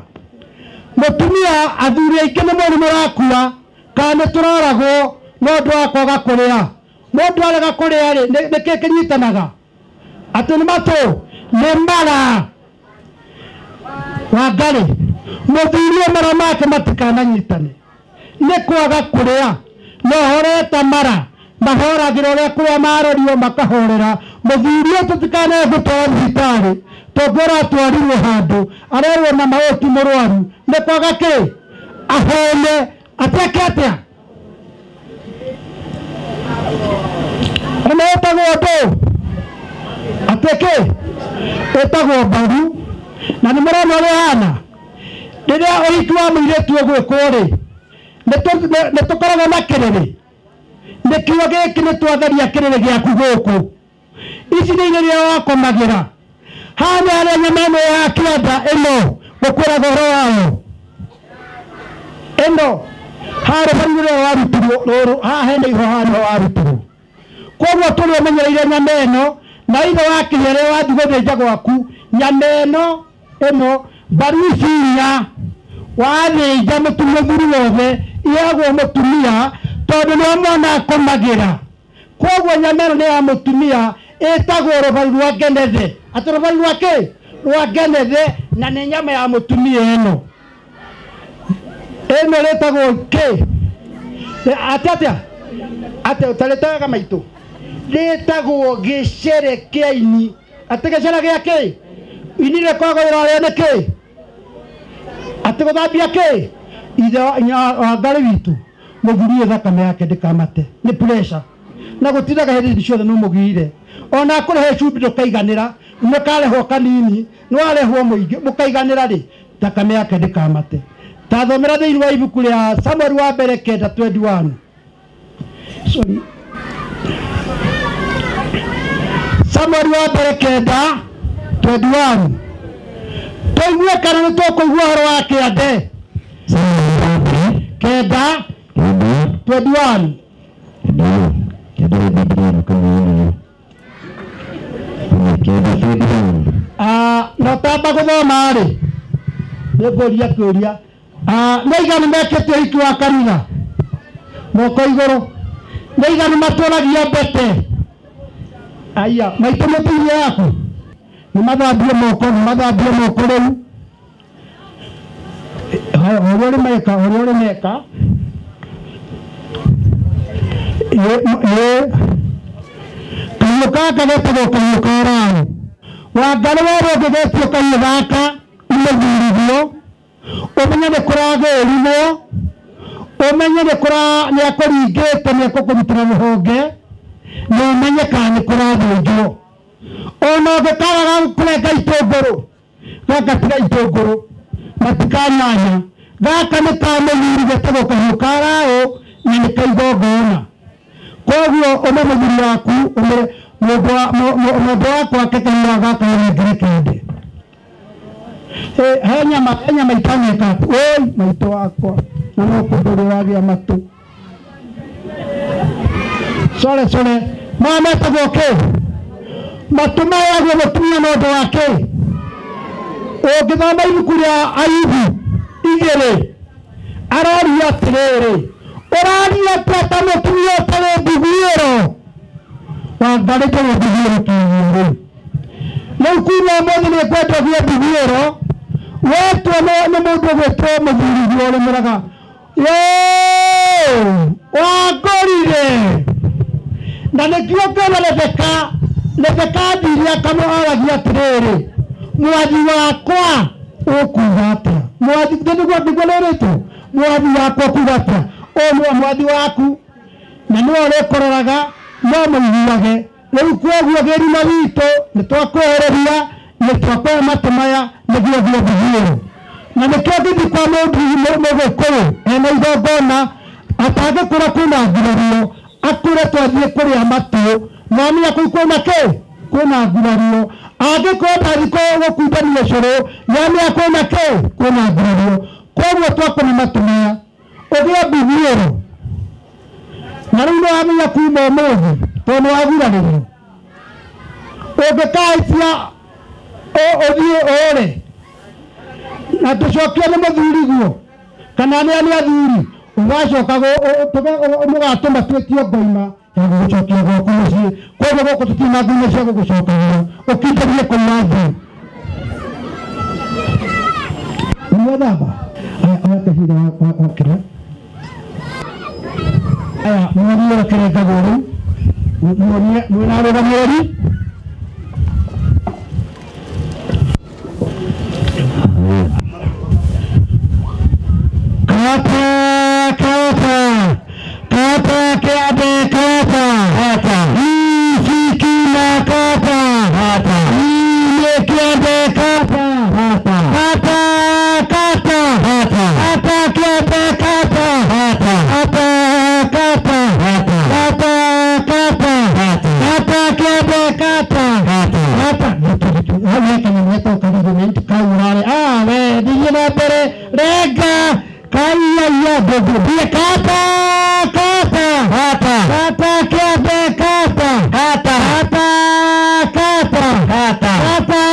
Mũtumia, athuri aingĩ nĩ mũrimũ mũrakua, kana nĩ tũroragwo nĩ ũndũ wa kwaga kũrĩa. Mũndũ arega kũrĩa rĩ, nĩ kĩ kĩnyitanaga? Atĩ nĩ matũ, nĩ mara. Wangarĩ, mũthuri mara make matikananyitane. Nĩ kwaga kũrĩa. No horeta mara, mahoragĩra ũrĩa kũrĩa marorio makahorera. Mũthuri ũyũ tũtikanae gũtwara thibitarĩ, tondũ aratwarirwo handũ, arerwo na maũyũ ti mũrwaru. Nĩ kwaga kĩ? Ahone, atuĩke atĩa? Ĩno ĩtagwo ndũ? Atuĩke? Ĩtagwo mbaru. Na nĩ mũrona ũrĩa ĩhana? Rĩrĩa ũhiki wa mũirĩtu ũgwĩkwo rĩ, nĩ tũkoragwo na kĩrĩrĩ. Nĩkĩo gĩkĩ nĩ twatheria kĩrĩrĩ gĩaku gũkũ. Ici nĩ irio iria wakomagĩra. Haha nĩ harĩa nyama ĩno ya kĩanda ĩno gũkwĩraga ũhoro wayo. Ĩno haha rũbaru rũrĩa warutirwo, rũrũ haha hena iho haha nĩho warutirwo. Koguo tũrĩ ũmenyereire nyama ĩno, na ithe wa kĩhĩa rĩrĩa wathiĩ gũthĩnja gwaku, nyama ĩno ĩno mbaru ici inya wathĩnja mũthuri wothe iheagwo mũtumia, tondũ nĩo mwana akomagĩra. Koguo nyama ĩno nĩ ya mũtumia, ĩtagwo rũbaru rwa ngenethe. Atĩ rũbaru rwa kĩ? Rwa ngenethe, na nĩ nyama ya mũtumia ĩno.
Ĩno rĩtagwo kĩ? Atĩa atĩa ũtarĩtaga maitũ? Rĩtagwo gĩcere kĩa ini. Atĩ gĩcere gĩa kĩ? Ini rĩkoragwo rĩrarĩo nĩ kĩ? Atĩ gũthambia kĩ? Ithe wa Ngarĩ witũ mũthuri ũyũ thakame yake ndĩkamate nĩ pressure na gũtindaga hĩndĩ ciothe nĩ mũgire ona akũrehe cumbĩ ndũkaiganĩra mũkarehwo kanini nĩwarehwo mũingĩ mũkaiganĩra rĩ thakame yake ndĩkamate. Tathomera thĩinĩ wa ibuku rĩa Samuel wa mbere 9:21. Sorry. Samuel wa mbere 9:21. Tũigue kana nĩ tũkũigua ũhoro wa kĩande. 9:21. Na ũtamba gũthoma rĩ nĩ ngũria kĩũria. Nĩ aigana mekĩte ũhiki wa kanitha? Moko igũrũ. Nĩ aigana matũragia mbete? Aya, maitũ mũtumia yaku nĩ mathambie moko, nĩ mathambie moko rĩu. Ũrĩa ũrĩ meka, ũrĩa ũrĩ meka. Kahiũ gaka getagwo kahiũ ka raũ. Wangarĩ werwo ũngĩgetio kahiũ gaka nĩ mũthurithio, ũmenye nĩ kũragĩrirwo, ũmenye nĩ akũringĩte, nĩ ekũkũrutĩra rũhonge, na ũmenye kana nĩ kũrathĩnjwo. Ona ũngĩkaraga kũrenga itũngũrũ, gaka tiga itũngũrũ, matikanyanya. Gaka nĩ ka mũthuri getagwo kahiũ ka raũ na nĩ ka igongona. Koguo ũme mũthuri waku ũmere mũndũ wakwa ake kahiũ gaka ũrengere kĩande. He nyama itaneka. Oi maitũ wakwa na no kũndũ ũragĩa matũ. Sore sore maya metagwo kĩ? Matũ mayagwo mũtumia na ũndũ wa kĩ? Ũngĩthoma ibuku rĩa Ayubu 2 aroria atĩrĩrĩ, ũraria atĩa ta mũtumia ũtarĩ mbiguĩro? Wangarĩ ndũrĩ mbiguĩro kiugo rĩu. Rĩu kuma ũmũthĩ nĩ ngwenda ũgĩe mbiguĩro. Wetwo nĩ mũndũ ũgwĩtwo mũthurithio ũrĩmũraga wangorire. Na nĩkĩo ngĩona Rebeka athire akamũaragia atĩrĩrĩ, mwathi wakwa ũkuga atĩa? Mwathi nĩguo nĩguo rĩrĩtwo mwathi wakwa ũkuga atĩa? Ũyũ nĩwe mwathi waku na nĩwe ũrĩkũroraga no mũiguage. Rĩu kwoguo gĩrima witũ nĩ twakwehereria, nĩ twakũhe matũ maya nĩguo ũgĩe mbiguĩro. Na nĩkĩo ngĩthiĩ kwa mũgĩkũyũ ena igongona atangĩkũra kwĩna ngurario, akũre twathiĩ kũrĩa matũ namenya kũu kwĩna kĩ? Kwĩna ngurario. Angĩkorwo ndathiĩ gũkundania ũcũrũ namenya kwĩna kĩ? Kwĩna ngurario. Koguo twakũhe matũ maya ũgĩe mbiguĩro. Na rĩu nĩwamenya kuma ũmũthĩ tondũ nĩwagurarĩrio. Ũngĩkahĩtia ũthiĩ ũũre na tũcokio nĩ mũthuriguo kana nĩ athuri, ũgacoka mũgatũma twĩtio ngoima ya gũgũcokia gwaku mũciĩ. Koguo gũkũ tũtirĩ na ngoima cia gũgũcokagia, ũkindĩrie kũu thĩ. Nĩwethamba? Aya, oya kahinda wakĩra. Aya, muonie ũrĩa kĩrengagwo rĩu. Muonie mwĩna arũgamĩrĩri. Kata, kata, kata kĩande kata, kata. Ici kata, kata. Ine kĩande kata, kata. Kata, kata, kata. Kata kĩande kata, kata. Kata, kata, kata. Kata, kata, kata. Kata kĩande kata, kata. Kata. Ah, we, thiĩ na mbere, renga. Kaya ya bogo kata kata kata kata kĩande kata kata kata kata kata kata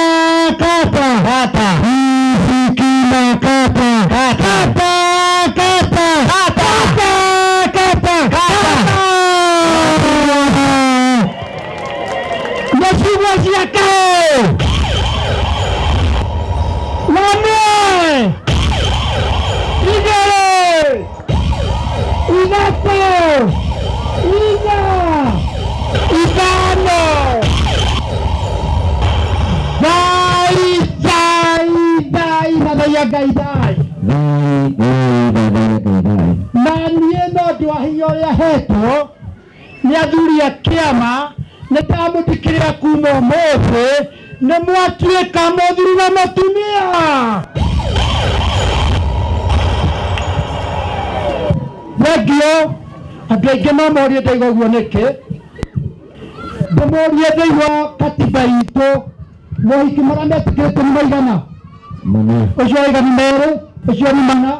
kata kata isikina kata kata kata kata kata kata Nasiwa ciake Wame Igere Ngai thayũ. Na niĩ no ũndũ wa hinya ũrĩa hetwo nĩ athuri a kĩama nĩ ndamũthikĩrĩra kuma ũmũthĩ nĩ mwatuĩka mũthuri na mũtumia. Thengio. Andũ aingĩ no morie ndaiga ũguo nĩkĩ. Ndĩmorie thĩinĩ wa katiba itũ mohiki marĩa metĩkĩrĩtio nĩ maigana? Ũcio waiga nĩ merĩ, ũcio nĩ mana,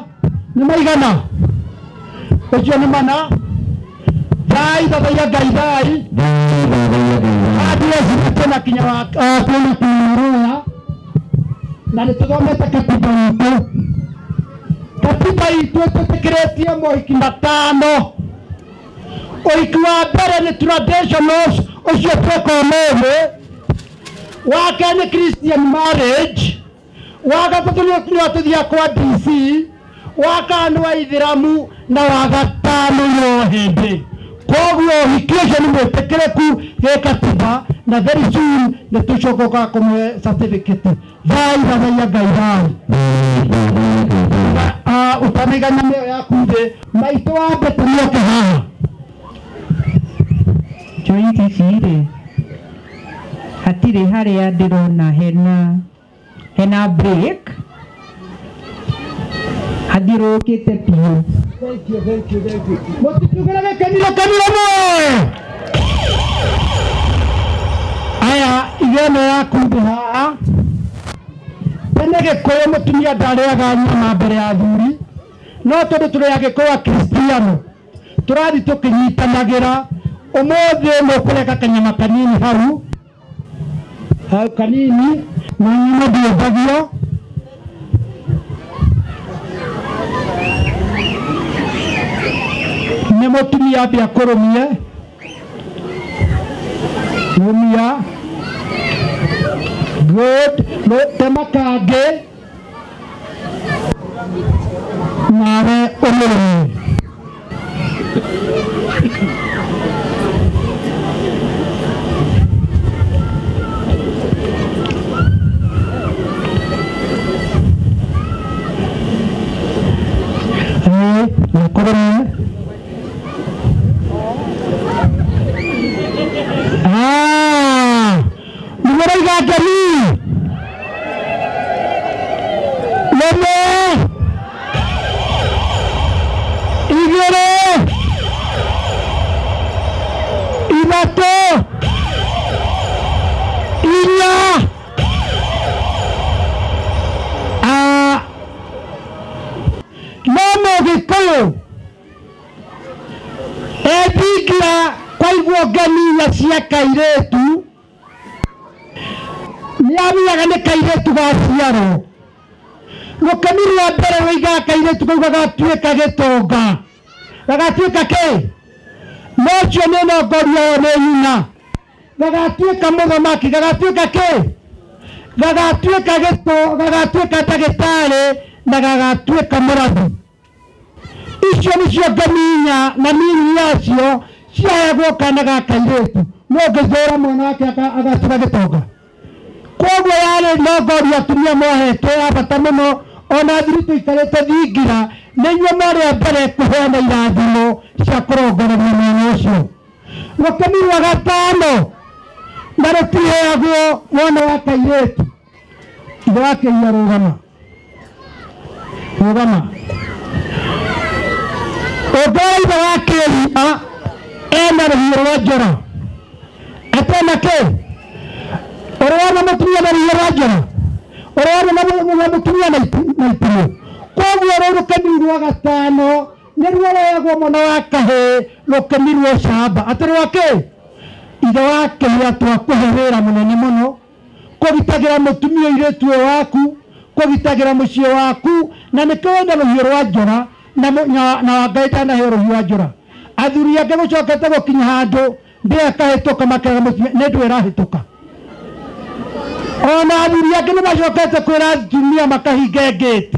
nĩ maigana? Ũcio nĩ mana. Thai thathaiya Ngai thai. Athiĩ twĩna kinya wa twĩna kinya rũya na nĩ tũthomete katiba itũ. Katiba itũ ĩtĩkĩrĩtie mohiki matano. Ũhiki wa mbere nĩ traditionals, ũcio tweka ũmũthĩ. Wa kerĩ nĩ Christian marriage. Wa gatatũ nĩ atũthiaga kwa DC. Wa kana nĩ wa Ithĩramu na wa gatano nĩ wa Ũhĩndĩ. Koguo ũhiki ũcio nĩ mwĩtĩkĩrĩku gĩkatiba na very soon nĩ tũcokaga kũmũhe certificate. Thai thathaiya Ngai thai. Ũtaniga nyama ĩyo yaku thĩ maitũ wa mbete nĩoke haha.
Joint ici rĩ hatirĩ harĩa ndĩrona hena break hathiũrũrũkĩte biũ.
Thank you, thank you, thank you. Mũtitugĩre gĩkeniro keniro mwe. Aya iga ĩno yaku thĩ haha. Tene Gĩkũyũ mũtumia ndarĩaga nyama mbere ya athuri, no tondũ tũrĩ Agĩkũyũ Akristiano tũrathiĩ tũkĩnyitanagĩra. Ũmũthĩ mũkũreka kanyama kanini hau hau kanini na nyama ndĩendagio. Nĩ mũtumia ambia kũrũmie rũmia good tema kangĩ nawe ũmũrũmie. Kũrũmie. Nĩ mũraiga ngemi rĩmwe igĩrĩ ithatũ inya. No Mũgĩkũyũ ethingira kwaiguo ngemi inya cia kairĩtu nĩamenyaga nĩ kairĩtu gaciarwo. Rũkemi rwa mbere rũigaga kairĩtu kau gagatuĩka gĩtonga, gagatuĩka kĩ? No ũcio nĩ nongoria ũyũ nĩ nyina. Gagatuĩka mũthamaki, gagatuĩka kĩ? Gagatuĩka gĩto, gagatuĩka ndagĩtarĩ na gagatuĩka mũrathi. Icio nĩcio ngemi inya na nini yacio ciaheagwo kana ga kairĩtu. No ũngĩthũra mwana wake agatuĩka gĩtonga. Koguo yarĩ nongoria atumia mohetwo ya bata mũno. Ona athuri tũikarĩte thingira nĩ inyuĩ mwarĩ a mbere kũheana irathimo cia kũrongoreria mwana ũcio. Rũkemi rwa gatano na rũtiheagwo mwana wa kairĩtu. Ithe wa kĩiya rũgama rũgama. Ũngĩona ithe wa kĩiya ena rũhiũ rwa njora atena kĩ? Ũrona mũtumia na rũhiũ rwa njora, ũrona mũtumia na itimũ. Koguo rũu rũkemi rwa gatano nĩruo rwoyagwo mwana wa kahĩĩ, rũkemi rwa ũcamba. Atĩ rwa kĩ? Ithe wa kĩiya twakũhe wĩra mũnene mũno kũgitagĩra mũtumia ũirĩtu ũyũ waku, kũgitagĩra mũciĩ waku, na nĩkĩo wĩna rũhiũ rwa njora na wa Ngai ndanaheo rũhiũ rwa njora. Athuri angĩ gũcokete gũkinya handũ ndĩa akahĩtũka makeraga mũtumia nĩ ndũ ĩrahĩtũka. Ona athuri angĩ nĩ macokete kwĩra atumia makahinge ngĩti.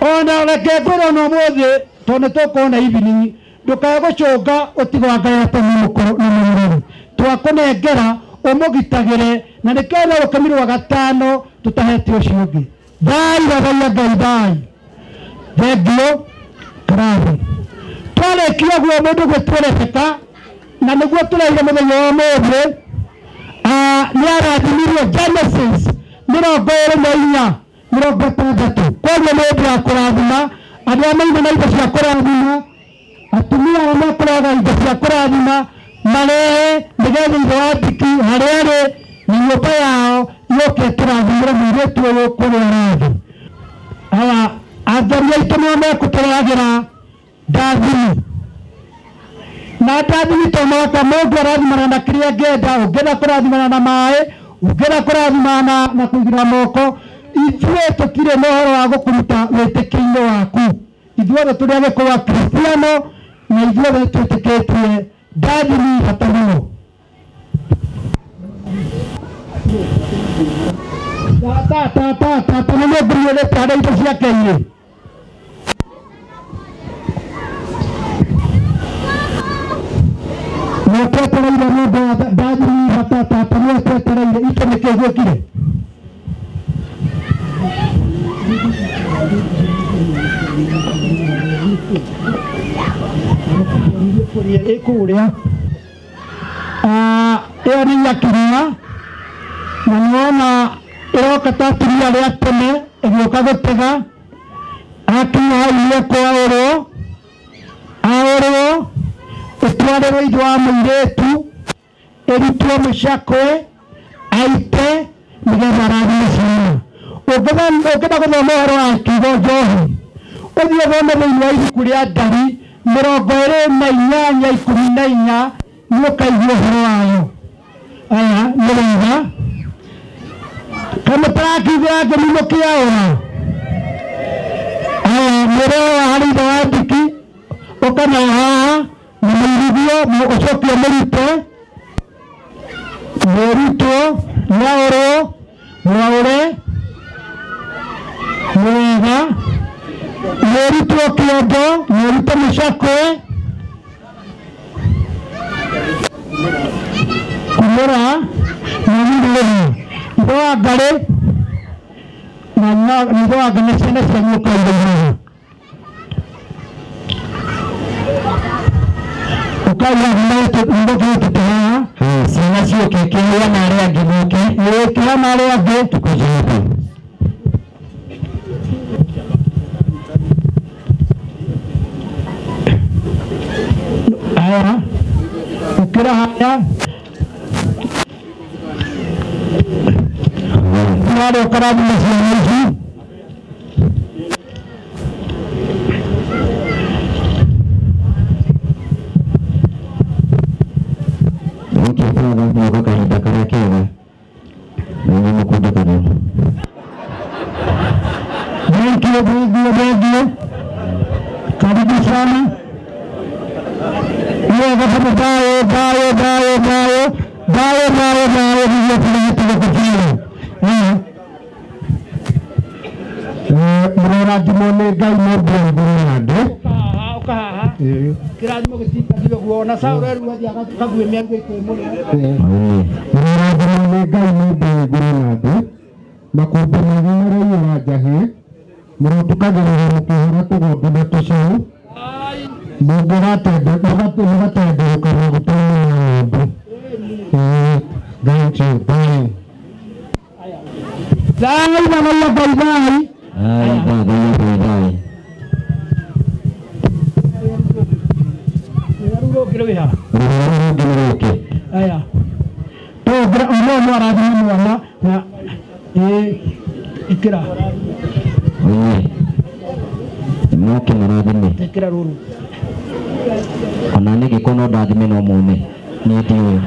Ona reke ngwĩre ona ũmũthĩ tondũ nĩ tũkuona evening ndũkae gũcũnga ũtigwo Ngai atĩ nĩ mũkũrũ nĩ mũrũrũ. Twakũnengera ũmũgitagĩre na nĩkĩo na rũkemi rwa gatano tũtahete ũcio ũngĩ. Thai thathaiya Ngai thai. Thengio karathi. Twarĩkia ũguo mũndũ gwĩtwo Rebeka na nĩguo tũraire mũthenya wa ũmũthĩ nĩ arathimirwo Genesis 24:60. Koguo nĩ ũndũ wa kũrathima andũ arĩa mauma na indo cia kũrathima, atumia arĩa mekũraga indo cia kũrathima marehe nĩgetha ithe wa Ndiki harĩa arĩ na nyũmba yao yũke tũrathimĩre mũirĩtu ũyũ kũrĩa arathiĩ. Aya athuri aitũ nĩo mekũtũrehagĩra ndathimi na ndathimi to mũhaka mũndũ arathimana na kĩrĩa angĩenda. Ũngĩenda kũrathimana na maĩ, ũngĩenda kũrathimana na kũigĩrĩra moko, ithuĩ tũtirĩ na ũhoro wa gũkũruta wĩtĩkio-inĩ waku. Ithuothe tũrĩ agĩkũyũ a Kristiano na ithuothe twĩtĩkĩtie ndathimi bata mũno. Tata tata tata nĩ ngũiyũrĩte harĩa indo ciake irĩ. Nĩtwetereire mũndũ wa ndathimi bata tata nĩtwetereire ito nĩkĩo gwĩkire. Ĩkũrĩa ĩyo nĩ nyakiria na nĩwona ĩroka ta atumia arĩa tene ĩgĩũka gũtega akinya hau nĩekwaũrwo aũrwo ĩtwarĩrwo ithe wa mũirĩtu ĩrutwo mũcakwe aite nĩgetha arathime ciana. Ũngĩenda gũthoma ũhoro wa kiugo njohi ũthiĩ ũthome thĩinĩ wa ibuku rĩa Ndari 28:14 nĩũkaigua ũhoro wayo. Aya nĩ wega kamũtarakiugĩra ngemi mũkĩaũra. Aya mũrewa harĩ ithe wa Ndiki ũkanayo haha na mũirithio ũcoke ũmũrute mũrutwo nĩaũrwo mwaũre nĩ wega mũrutwo kĩondo mũrute mũcakwe kumũra na ithe wa Ngarĩ na ithe wa Ngarĩ na ciana cianyu ũkaigua ũkaiga nĩgũtũte haha
ciana ciũke kĩhĩa na arĩa angĩ moke
kĩhĩa na arĩa angĩ
tukuje hapa.
Aya ũkĩra haya harĩa ũkarathima ciana ici.
Nĩũka kahinda karĩa kega na inyuĩ mũkundĩkanio.
Thank you, thank you, thank you. Karibu sana. Wega sana thayo thayo thayo thayo thayo thayo thayo nĩguo tũrĩhĩte gũkũkinya. Mũrathimwo nĩ Ngai mũmbi wa igũrũ na thĩ. Ũkahaha kĩrathimo gĩtikagio guo na Saũlũ erũ athiĩ akague mĩario ĩkwĩmũrĩa.
Mũrathimwo nĩ Ngai mũmbi wa igũrũ na thĩ. Makũmbĩ manyu maraiyũra njahĩ mũrotukagĩrĩra mũkĩhũra tũgondu na tũcaũ mũgatenderũka maguta-inĩ ma ng'ondu. Thank you. Bye.
Thai thathaiya Ngai thai.
Thai thathaiya Ngai thai.
Rũrũ rũngĩ rwĩ ha?
Rũrũ rũngĩ nĩ rũkĩ.
Aya tũngĩra ũmwe ũmwe arathime mwana na ĩkĩra
moke mũrathime.
Ĩkĩra rũrũ.
Ona niĩ ngĩkorwo no ndathime no mume niĩ ndiũĩ.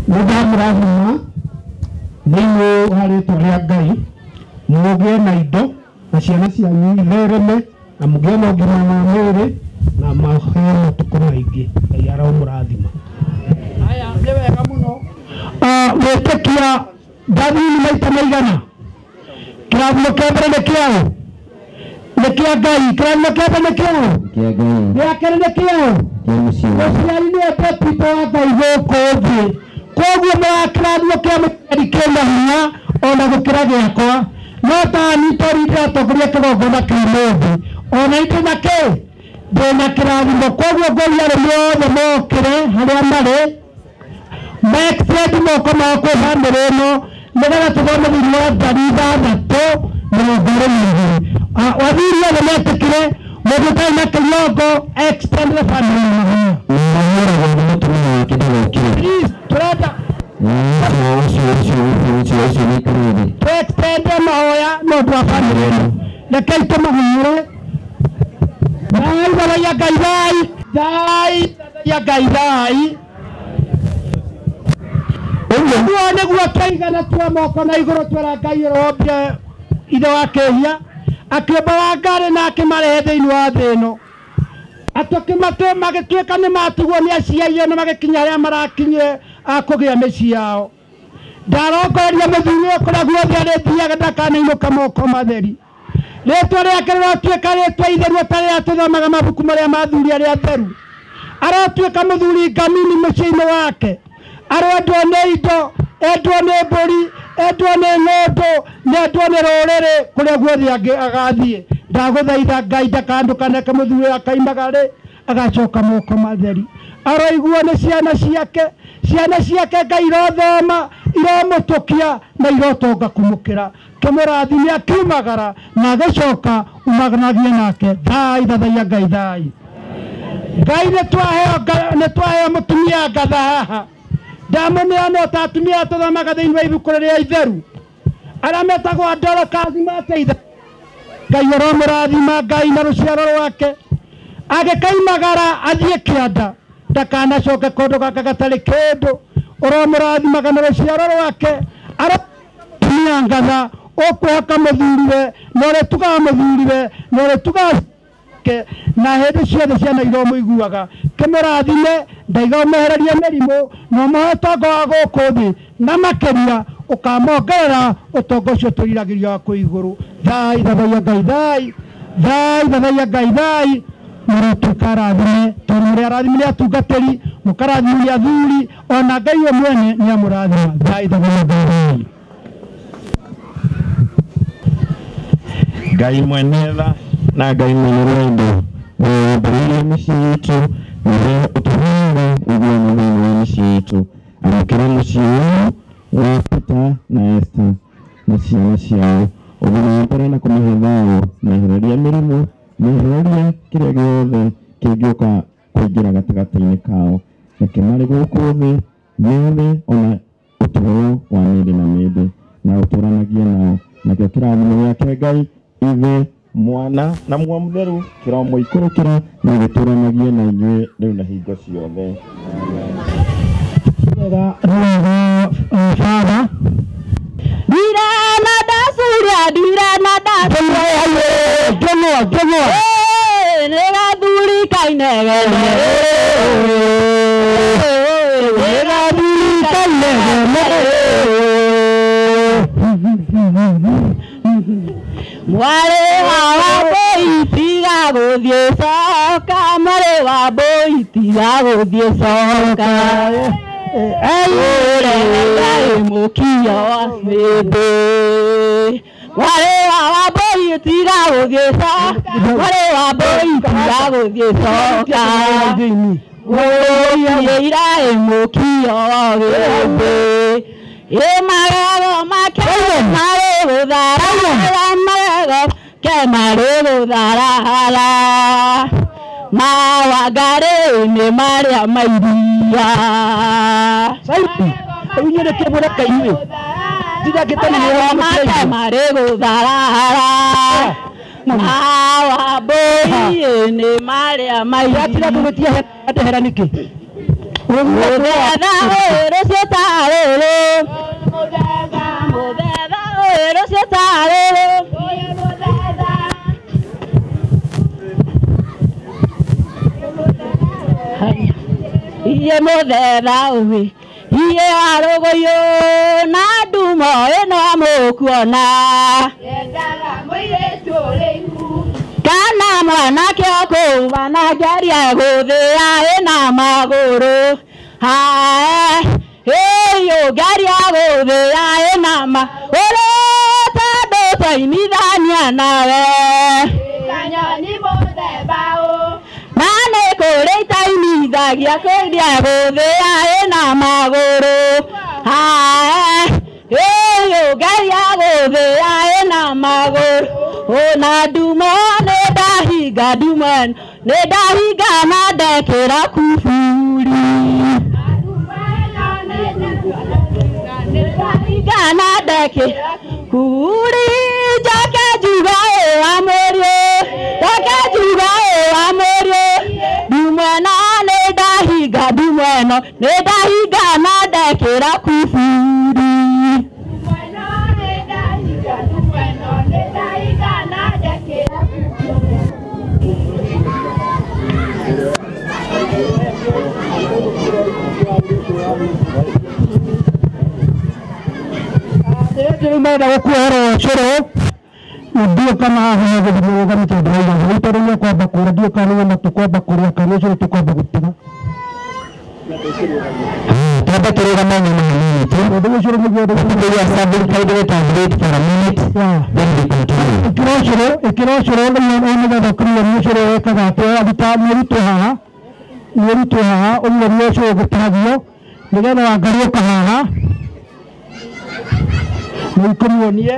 Nĩndamũrathima thĩinĩ wa rĩtwa rĩa Ngai mũgĩe na indo na ciana cianyu ithereme na mũgĩe na ũgima wa mwĩrĩ na maheo matukũ maingĩ. Ngai aromũrathima. Haya, nĩ wega mũno. Gwĩtĩkia ndathini maita maigana. Kĩrathimo kĩa mbere nĩ kĩaũ? Nĩ kĩa Ngai. Kĩrathimo kĩa mbere nĩ kĩaũ? Gĩa kerĩ nĩ kĩaũ? Mũciari nĩwe deputy wa Ngai gũkũ thĩ. Koguo kĩrathimo kĩa mũciari kĩna hinya ona gũkĩra gĩakwa. No tani tondũ ndĩratongoria kĩgongona kĩa mũthĩ, ona itĩ na kĩ ndĩna kĩrathimo. Koguo ngũria arũme othe mokĩre harĩa marĩ, mextend moko mao kwĩ bamĩrĩ ĩno, nĩgetha tũthome thĩinĩ wa ngari 6:22. Wathuri othe metĩkĩre, mũndũ ũtarĩ na kĩnyongo extend the family mahoya. Please, tũrenda extend mahoya nĩ ũndũ wa bamĩrĩ ĩno. Rekei tũmahoere. Thai thathaiya Ngai, thai thai thathaiya Ngai, thai. Ũguo nĩguo twaigana tua moko na igũrũ twera Ngai ũrĩa wombire ithe wa kĩhia, akĩũmba Wangarĩ na akĩmarehe thĩinĩ wa thĩ ĩno. Atũkĩmatũ magĩtuĩka nĩ matigwo nĩ aciari na magĩkinya harĩa marakinyire a kũgĩa mĩciĩ yao. Ndarongoreria mũthuri ũyũ kũrĩa guothe arĩthiaga ndakanainũka moko matheri. Rĩtwa rĩake rĩrotuĩka rĩtwa itheru ta rĩrĩa tũthomaga mabuku marĩa ma athuri arĩa atheru. Arotuĩka mũthuri ngamini mũciĩ-inĩ wake. Aroendwo nĩ indo, endwo nĩ mbũri, endwo nĩ ng'ũndũ, nendwo nĩ rũrĩrĩ kũrĩa guothe agathiĩ. Ndagũthaitha Ngai ndakandũkaneke mũthuri ũyũ akaimaga rĩ, agacoka moko matheri. Aroiguo nĩ ciana ciake, ciana ciake Ngai irothoma, iromũtũkia na irotonga kũmũkĩra. Kĩmũrathime akiumagara na agĩcoka umaganagie nake. Thai thathaiya Ngai, thai. Ngai nĩ twaheo mũtumia ngatha haha. Ndamũneana ta atumia tũthomaga thĩinĩ wa ibuku rĩrĩa itheru, arĩa metagwo Andorokasi mateitha. Ngai ũromũrathima Ngai na rũciaro rwake. Agĩkaimagara athiĩ kĩanda, ndakanacoke kũndũ gaka gatarĩ kĩndũ. Ũromũrathimaga na rũciaro rwake. Arotumia ngatha ũkwĩhoka mũthuriwe na ũrĩtugaga mũthuriwe na ũrĩtugaga ke na hĩndĩ ciothe ciana iromũiguaga. Kĩmũrathime, ndaiga ũmehererie mĩrimũ na ũmũhe ũtonga wa gũkũ thĩ, na makĩria ũkamongerera ũtonga ũcio twĩriragĩria wa kwĩ igũrũ. Thai thathaiya Ngai, thai thai thathaiya Ngai, thai. Mũrotuĩka arathime, tondũ mũrĩ arathime nĩ atungatĩri, mũkarathimwo nĩ athuri, ona Ngai we mwene nĩ amũrathima. Thai thathaiya Ngai, thai.
Ngai mwene tha na Ngai mwene rwendo, wambĩrĩirie mĩciĩ itũ na we ũtũheaga ũiguano thĩinĩ wa mĩciĩ itũ. Amũkĩra mũciĩ ũyũ wa Peter na Esther na ciana ciao, ũthiĩ na mbere na kũmahe thayũ, mehereria mĩrimũ, mehereria kĩrĩa gĩothe kĩngĩũka kũingĩra gatagatĩ-inĩ kao. Reke marĩ gũkũ thĩ mene ona ũtũũro wa mĩndĩ na mĩndĩ, na ũtũranagie nao. Nakĩo kĩrathimo gĩake Ngai Ithe, Mwana na Muoyo Mũtheru kĩromũikũrũkĩra na gĩtũranagie na inyuĩ rĩu na hingo ciothe.
Wega, wega, Father.
Ndirana ndacuria, ndirana ndacuria.
Njũng'wa, njũng'wa.
Nĩ gathuri kainegene.
Nĩ gathuri kainegene.
Mwarĩ wa Wambũi tiga gũthiĩ coka, mwarĩ wa Wambũi tiga gũthiĩ coka. Ũrehe mũkio wa mĩndĩ. Mwarĩ wa Wambũi tiga gũthiĩ coka, mwarĩ wa Wambũi tiga gũthiĩ coka. Gũthiĩra mũkio wa mĩndĩ. Ĩ magego make marĩ gũtharara, magego ke marĩ gũtharara. Mawangarĩ nĩ marĩa mairia.
Rĩu inyuĩ nĩkĩ mũreka inyuĩ? Ndingĩtani nĩ
Magego make marĩ gũtharara. Mawambũi nĩ marĩa mairia.
Ndatiga kũgĩtia ndehera nĩkĩ?
Mũthetha ũyũ rũciũ ta rũrũ. Mũthetha ũyũ rũciũ ta rũrũ. Iye mũthemba ũwĩ iye wa rũgũyũ na ndumo ĩno mũkuona kana mwanake okũu anageria gũthĩa ĩna magũrũ hae ĩĩ ũngeria gũthĩa ĩna magũrũ tondũ twainithania nawe na nĩ kũrĩ itainithagia kũria gũthĩa ĩna magũrũ hae ĩĩ ũngeria gũthĩa ĩna magũrũ ona ndumo nĩ ndahinga ndumo nĩ ndahinga na ndekĩra kuburi ndahinga na ndekĩra kuburi njoke njuga ĩ wa mũriũ njoke njuga ĩ wa mũriũ ndumo ĩno nĩ ndahinga ndumo ĩno nĩ ndahinga na ndekĩra kuburi
Rĩu menda gũkuoherwo ũcũrũ ndiũ kana haha gũthiĩ rũgamĩte ndĩrauga rĩu tondũ nĩ kwamba kũra ndiũ kana nĩ nyama tũkwamba kũrĩa kana ũcũrũ tũkwamba gũtiga
Twambe tũrũgame nyama hanini tu.
Tondũ ũcũrũ nĩguo
We are serving kindly translate for a minute, then we continue.
Ĩkĩra ũcũrũ nĩgetha ũkĩmuonie ũcũrũ wĩkaga atĩa aruta mũrutwo haha mũrutwo haha ũmuonie ũcũrũ gũtahagio nĩgetha Wangarĩ ũka haha nĩũkĩmuonie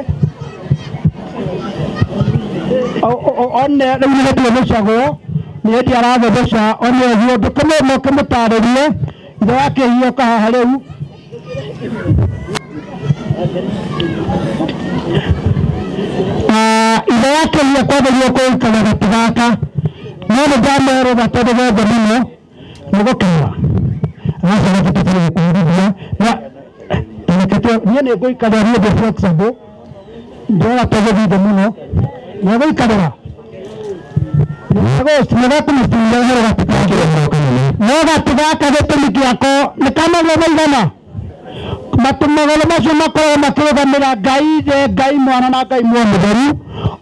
one rĩu nĩ hĩndĩ ĩmũcagwo nĩ hĩndĩ arathombeca one ũguo ndũkĩmũtarĩrie ithe wake hiũka haha rĩu ithe wake hiũ kwambĩrĩria kũikara gatĩ gaka no nĩ ndamerũga tondũ wendo mũno nĩ gũkena aca gũtũtũtũrĩ gũkũhũrithia niĩ nĩ ngũikarĩra niĩ ndĩ flexible ndĩrona tũgũthithe mũno nĩ ngũikarĩra nĩgakũmũtinda ũhoro gatĩ no gatĩ gaka gĩtũmi gĩako nĩ kamagũrũ maigana magũrũ macio makoragwo makĩrũgamĩra Ngai Ithe Ngai Mwana na Ngai Muoyo Mũtheru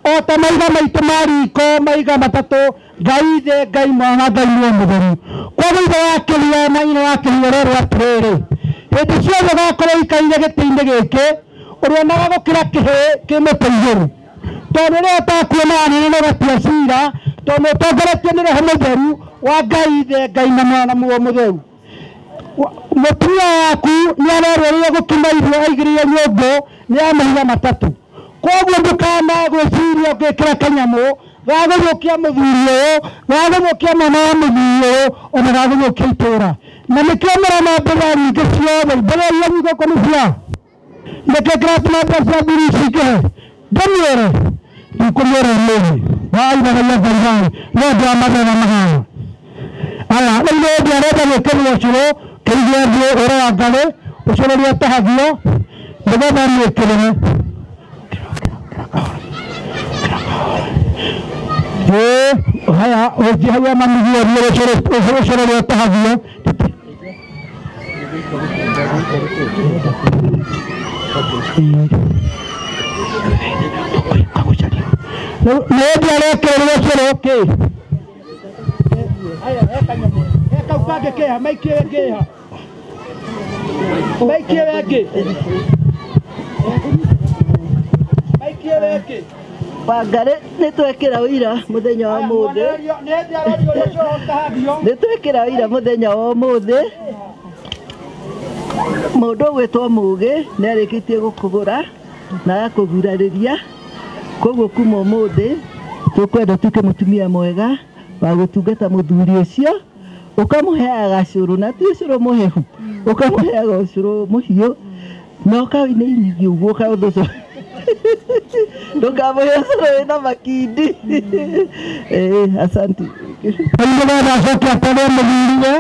o ta maiga maitũ ma riko maiga matatũ Ngai Ithe Ngai Mwana na Ngai Muoyo Mũtheru koguo ithe wa kĩria na nyina wa kĩria rerwo atĩrĩrĩ hĩndĩ ciothe ũgakorwo ũikarĩire gĩtĩ-inĩ gĩkĩ ũrĩonaga gũkĩra kĩhĩ kĩ mũtĩ igũrũ tondũ rĩrĩa ũtakuona anene nĩ ũgatua cira tondũ ũtongoretio nĩ Roho Mũtheru wa Ngai Ithe Ngai na Mwana na Muoyo Mũtheru mũtumia waku nĩ arerwo rĩrĩa gũkima irio aigĩrĩire nyũngũ nĩ ya mahiga matatũ koguo ndũkana gwĩciria ũngĩkĩra kanyamũ gagũthũkia mũthuri ũyũ gagũthũkia mwana wa mũthuri ũyũ ona gagũthũkia itũra na nĩkĩo mũrona mbĩrĩra nyingĩ ciothe mbĩrĩra iria nyingĩ gũkũ nĩ cia nĩkĩo kĩratũma mbia cia thuri cingĩhe ndĩmwĩre ndikũmwĩra ũmũthĩ waithagaia Ngai no ũndũ wa mathĩna mahana aya rĩu nĩ ũndũ arenda gwĩkĩrwo ũcũrũ kĩige thiĩ ũhoro wa Ngarĩ ũcũrũ ũrĩa ũtahagio nĩgetha mwĩkĩrĩre haya ũthiĩ hau amamiguonie ũcũrũ ũrĩa ũtahagio nĩ ũndũ arekĩrĩrwo ũcũrũ kĩ kau kangĩ kĩha maikie kĩha maikie wengĩ maikie wengĩ
Wangarĩ nĩ twekĩra ũira mũthenya wa ũmũthĩ nĩ twekĩra ũira mũthenya wa ũmũthĩ mũndũ ũgwĩtwo Mũgĩ nĩ arĩkĩtie gũkũgũra na agakũgurarĩria koguo kuma ũmũthĩ tũkwenda ũtuĩke mũtumia mwega wa gũtungata mũthuri ũcio ũkamũheaga cũrũ na ti ũcũrũ mũhehu ũkamũheaga ũcũrũ mũhiũ na ũkainĩinithia ũguo ũkaũthũcũ ndũkamũhe ũcũrũ wĩna makindi. Asante.
Nĩgetha acoke atwarwo mũthuriwe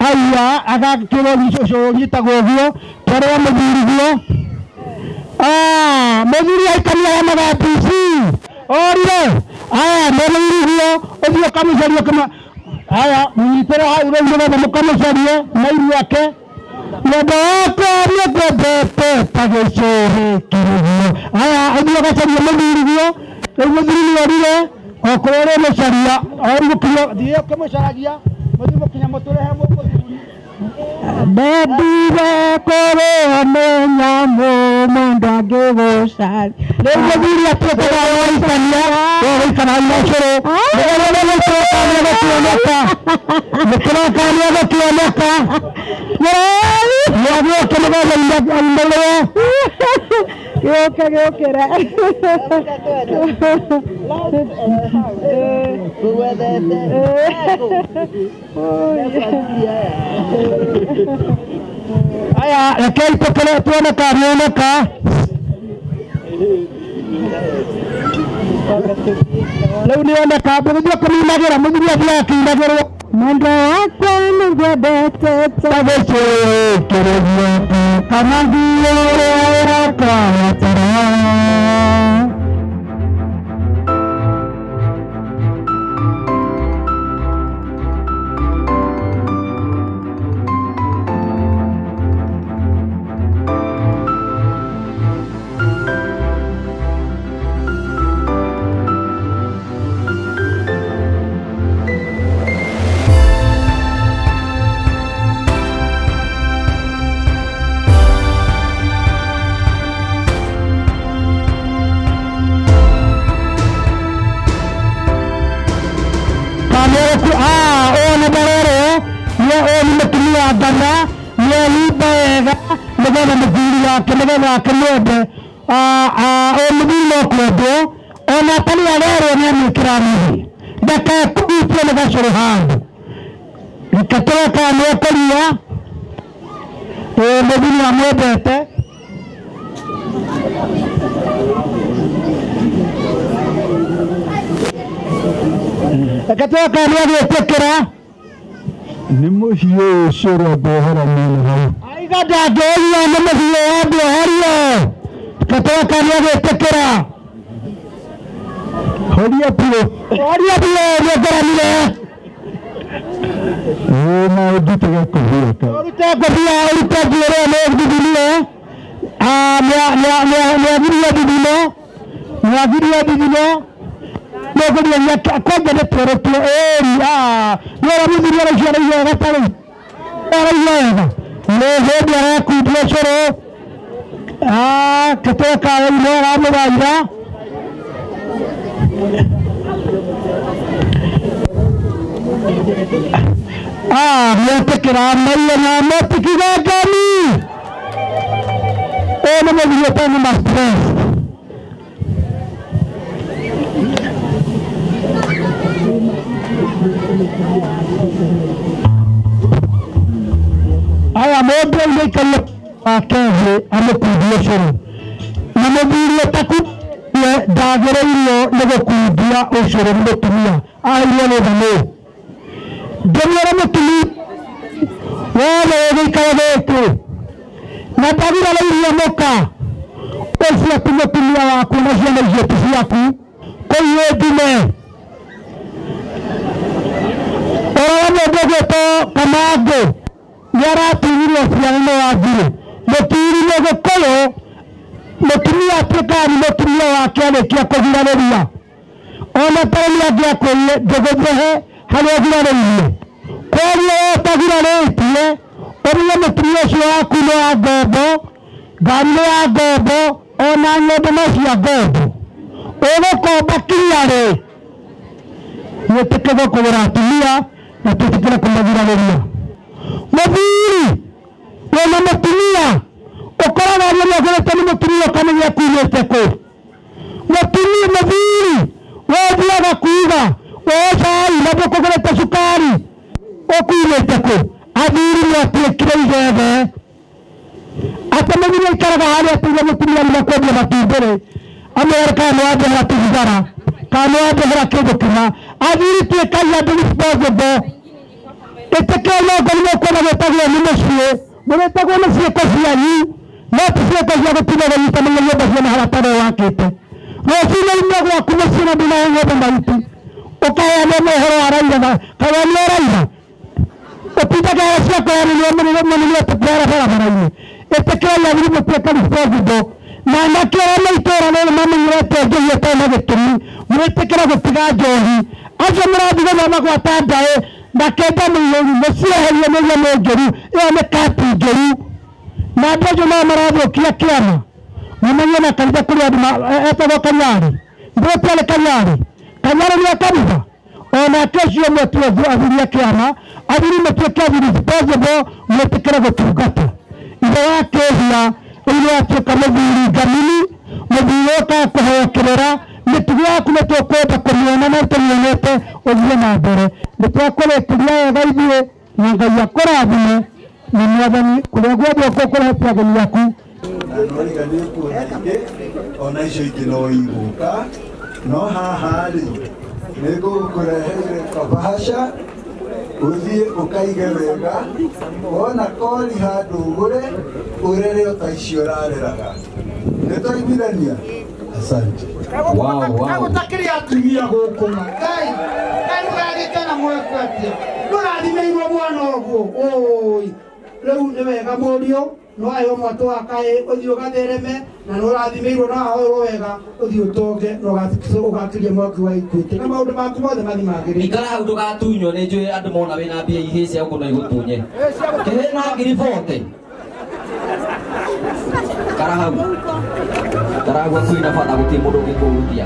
aiya agakĩrwo ũcũrũ ũnyitagwo ũguo twarwo mũthuriguo mũthuri aikania ya magatici orire aya mũthuriguo ũthiĩ ũkamũcaria ũkĩma Haya mũnyitĩre hau rĩu nĩgetha mũkamũcarie na iru ake. Mwendwa wakwa nĩngwendete ta gĩcũhĩ kĩrĩguo. Haya ũthiĩ ũgacarie mũthuriguo. Rĩu mũthuri nĩorire o kũrĩa ũrĩmũcaria origũkinya thiĩ ũkĩmũcaragia mũthiĩ mũkinya mũtũrehe mũthuri.
Ndendire kũrĩo nĩ nyamũ mũndũ angĩgũcaria.
Rĩu mũthuri atuĩkaga wa gũikania wa gũikara na ũcũrũ. Nĩgũkĩoneka nĩkĩroka nĩgũkĩoneka nĩagĩũke nĩgetha aumĩrĩre.
Gĩũke gĩũkĩre.
Haya rekei tũkĩre tuone kana nĩoneka. Rĩu nĩoneka mũgĩthiĩ ũkĩminagĩra mũthuri athiaga akĩinagĩrwo.
Mwendwa wakwa nĩngwendete
ta gĩcũhĩ kĩrĩ guoko kana nguo ĩrĩa ĩrakaya toro. Ngana nĩehumba wega nĩgetha mũthuri wake nĩgetha akĩmwende. Ũyũ mũthuri no kwendwo ona atarĩ arerwo nĩamwĩkĩra mũthĩ ndakekũhutia nĩ gacũrũ handũ. Reke tũrore kana nĩekũria. Mũthuri nĩamwendete. Reke tũrore kana nĩagwĩtĩkĩra.
Nĩ mũhiũ ũcio ũrĩa mũno hau.
Aiga ndangĩũria nĩ mũhiũ wambĩoherio. Reke tũrore kana nĩagwĩtĩkĩra.
Horia biũ.
Horia biũ nĩngoranire.
Na ũndute gakobia kau.
Ũrute ngobia ũrute njuĩrĩ ĩyo nĩ thithino. Nĩagirio thithino. Nĩagirio thithino. Nĩũkũgiria kwanja nĩ twerũtio ĩri. Nĩwona mũthuri araigua araigua wega ta rĩu. Araigua wega. Nĩ hĩndĩ arekundia ũcũrũ. Ketũre ka rĩu nĩ aramũthaitha. Nĩetĩkĩra maiya na metikiga ngemi. Ũyũ nĩ mũthuri ũtarĩ na stress. Aya mũndũ aikarie wake thĩ amũkundie ũcũrũ. Na mũthuri ũtakundia ndagĩrĩirwo nĩ gũkundia ũcũrũ nĩ mũtumia aheirwo rũtha nũ. Ndĩmwĩre mũtumia wothe wĩ gĩikaro gĩkĩ na ndagirarĩirie mũka ũcio ti mũtumia waku na ciana icio ti ciaku kũu wĩ ndume. Ũrora mũndũ ũgwĩtwo Kamangũ nĩaratigirwo ciana nĩ Wanjirũ. Mũturi Mũgĩkũyũ mũtumia atuĩkaga nĩ mũtumia wake arĩkia kũgirarĩria. Ona tarĩ nĩangĩakwĩrire ndũgũthehe harĩa ũgirarĩirie. Koguo we ũtagirarĩtie ũmenye mũtumia ũcio waku nĩ wa ngombo, ngari nĩ ya ngombo, ona ng'ombe no cia ngombo. Ũgũkomba kinya rĩ? Twĩtĩkĩre kũgũra atumia na twĩtĩkĩre kũmagirarĩria. Mũthuri wĩna mũtumia ũkoraga arĩa nĩagũrĩte nĩ mũtumia ũkamenya akumĩte kũ. Mũtumia mũthuri we ũthiaga kuuga woe cai na ndũkũgũrĩte cukari ũkumĩte kũ. Athuri nĩatuĩkire icembe. Atĩ mũthuri aikaraga harĩa atĩire mũtumia nĩ kwendia matumbĩ rĩ, amwĩre kana nĩwandehera tũthigara kana nĩwandehera kĩndũ kĩna. Athuri tuĩkai andũ responsible. Ĩtĩkĩra nongo nĩmũkuona gwĩtagwo nĩ mũciĩ mũrĩtagwo nĩ ciĩko cianyu no ti ciĩko cia gũtinda ũnyitanĩire nyũmba ciana harĩa tarĩ wakĩte. Rũcinĩ ume gwaku mũciĩ na ndũnahe ng'ombe mahuti. Ũkaheana mohoro wa Raila na kana nĩ Raila. Ũtindaga cia kũheanĩria mũnene atũtwara barabara-inĩ. Ĩtĩkĩrai athuri mũtuĩke responsible. Na anake arĩa me itũũra rĩrĩ mamenyerete njohi ĩtarĩ na gĩtũmi, mwĩtĩkĩre gũtiga njohi. Acio mũrathiĩ gũthoma gwata ndaĩ na kenda mũiyũru, mũcieherie nĩguo nĩ njũru, ĩyo nĩ kati njũru. Na andũ acio nao marathũkia kĩama. Mũmenye na kanitha kũrĩ andũ etagwo Kanyarĩ. Mbũtiarĩ Kanyarĩ. Kanyarĩ nĩ kanitha. Onake ũcio ũmwe tu athuri a kĩama, athuri matuĩke athuri responsible, mwĩtĩkĩre gũtungata. Ithe wa kĩhia, rĩu nĩwatuĩka mũthuri ngamini, mũthuri ũkaga kũheo kĩrĩra, mĩtugo yaku nĩ tũkwenda kũmĩona na tũmĩonete ũthiĩ na mbere. Nĩ twakũrĩkĩria wega ithuĩ, na Ngai akũrathime, na Mwathani kũrĩa guothe ũkũrehete ageni aku.
Na no riganĩ kuona ingĩ ona icio ingĩ no igũka no haha rĩ nĩ ngũkũreheire kabahasha ũthiĩ ũkaige wega wona kori handũ ũgũre ũrere o ta icio ũrareraga nĩ twaiguithania asante.
Wow, wow.
Kagũtakĩrĩ atumia gũkũ ma Ngai, Ngai ndũgagĩkena mwekwe atĩa, ndũrathimĩirwo mwana ũguo ũi. Rĩu nĩ wega mũriũ no aheo mwatũ wa kaĩ ũthiĩ ũgathereme na nĩ ũrathimĩirwo no ahoerwo wega ũthiĩ ũtonge na ũgakĩrie mwaki wa Equity na maũndũ maku mothe mathiĩ magĩrĩte.
Ikara hau ndũgatunywo nĩ njũĩ andũ mona wĩna mbia ihĩ cia gũkũ no igũtunye. Kĩhĩ na ngiri 40. Ikara hau. Ikara hau hakuhĩ na bata gũtirĩ mũndũ ũngĩkũhutia.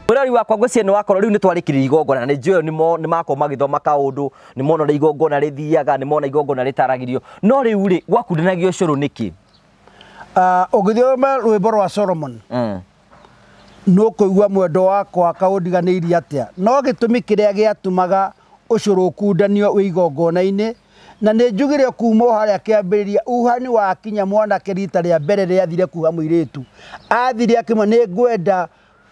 Mũrori wakwa ngwĩciria nĩ wakorwo rĩu nĩ twarĩkĩrĩria igongona na nĩ njũĩ nĩ makorwo magĩthoma kaũndũ, nĩ mona ũrĩa igongona rĩthiaga, nĩ mona igongona rĩtaragĩrio. No rĩu rĩ, gwakundanagio ũcũrũ nĩkĩ?
Ũngĩthoma rwĩmbo rwa Solomon nĩ ũkũigua mwendo wakwa kaũndiganĩirie atĩa. No gĩtũmi kĩrĩa gĩatũmaga ũcũrũ ũkundanio wĩ igongona-inĩ, na nĩ njugire kuma o harĩa kĩambĩrĩria, uhani wakinya mwanake rita rĩa mbere rĩrĩa athire kuha mũirĩtu, athire akĩmwĩra nĩ ngwenda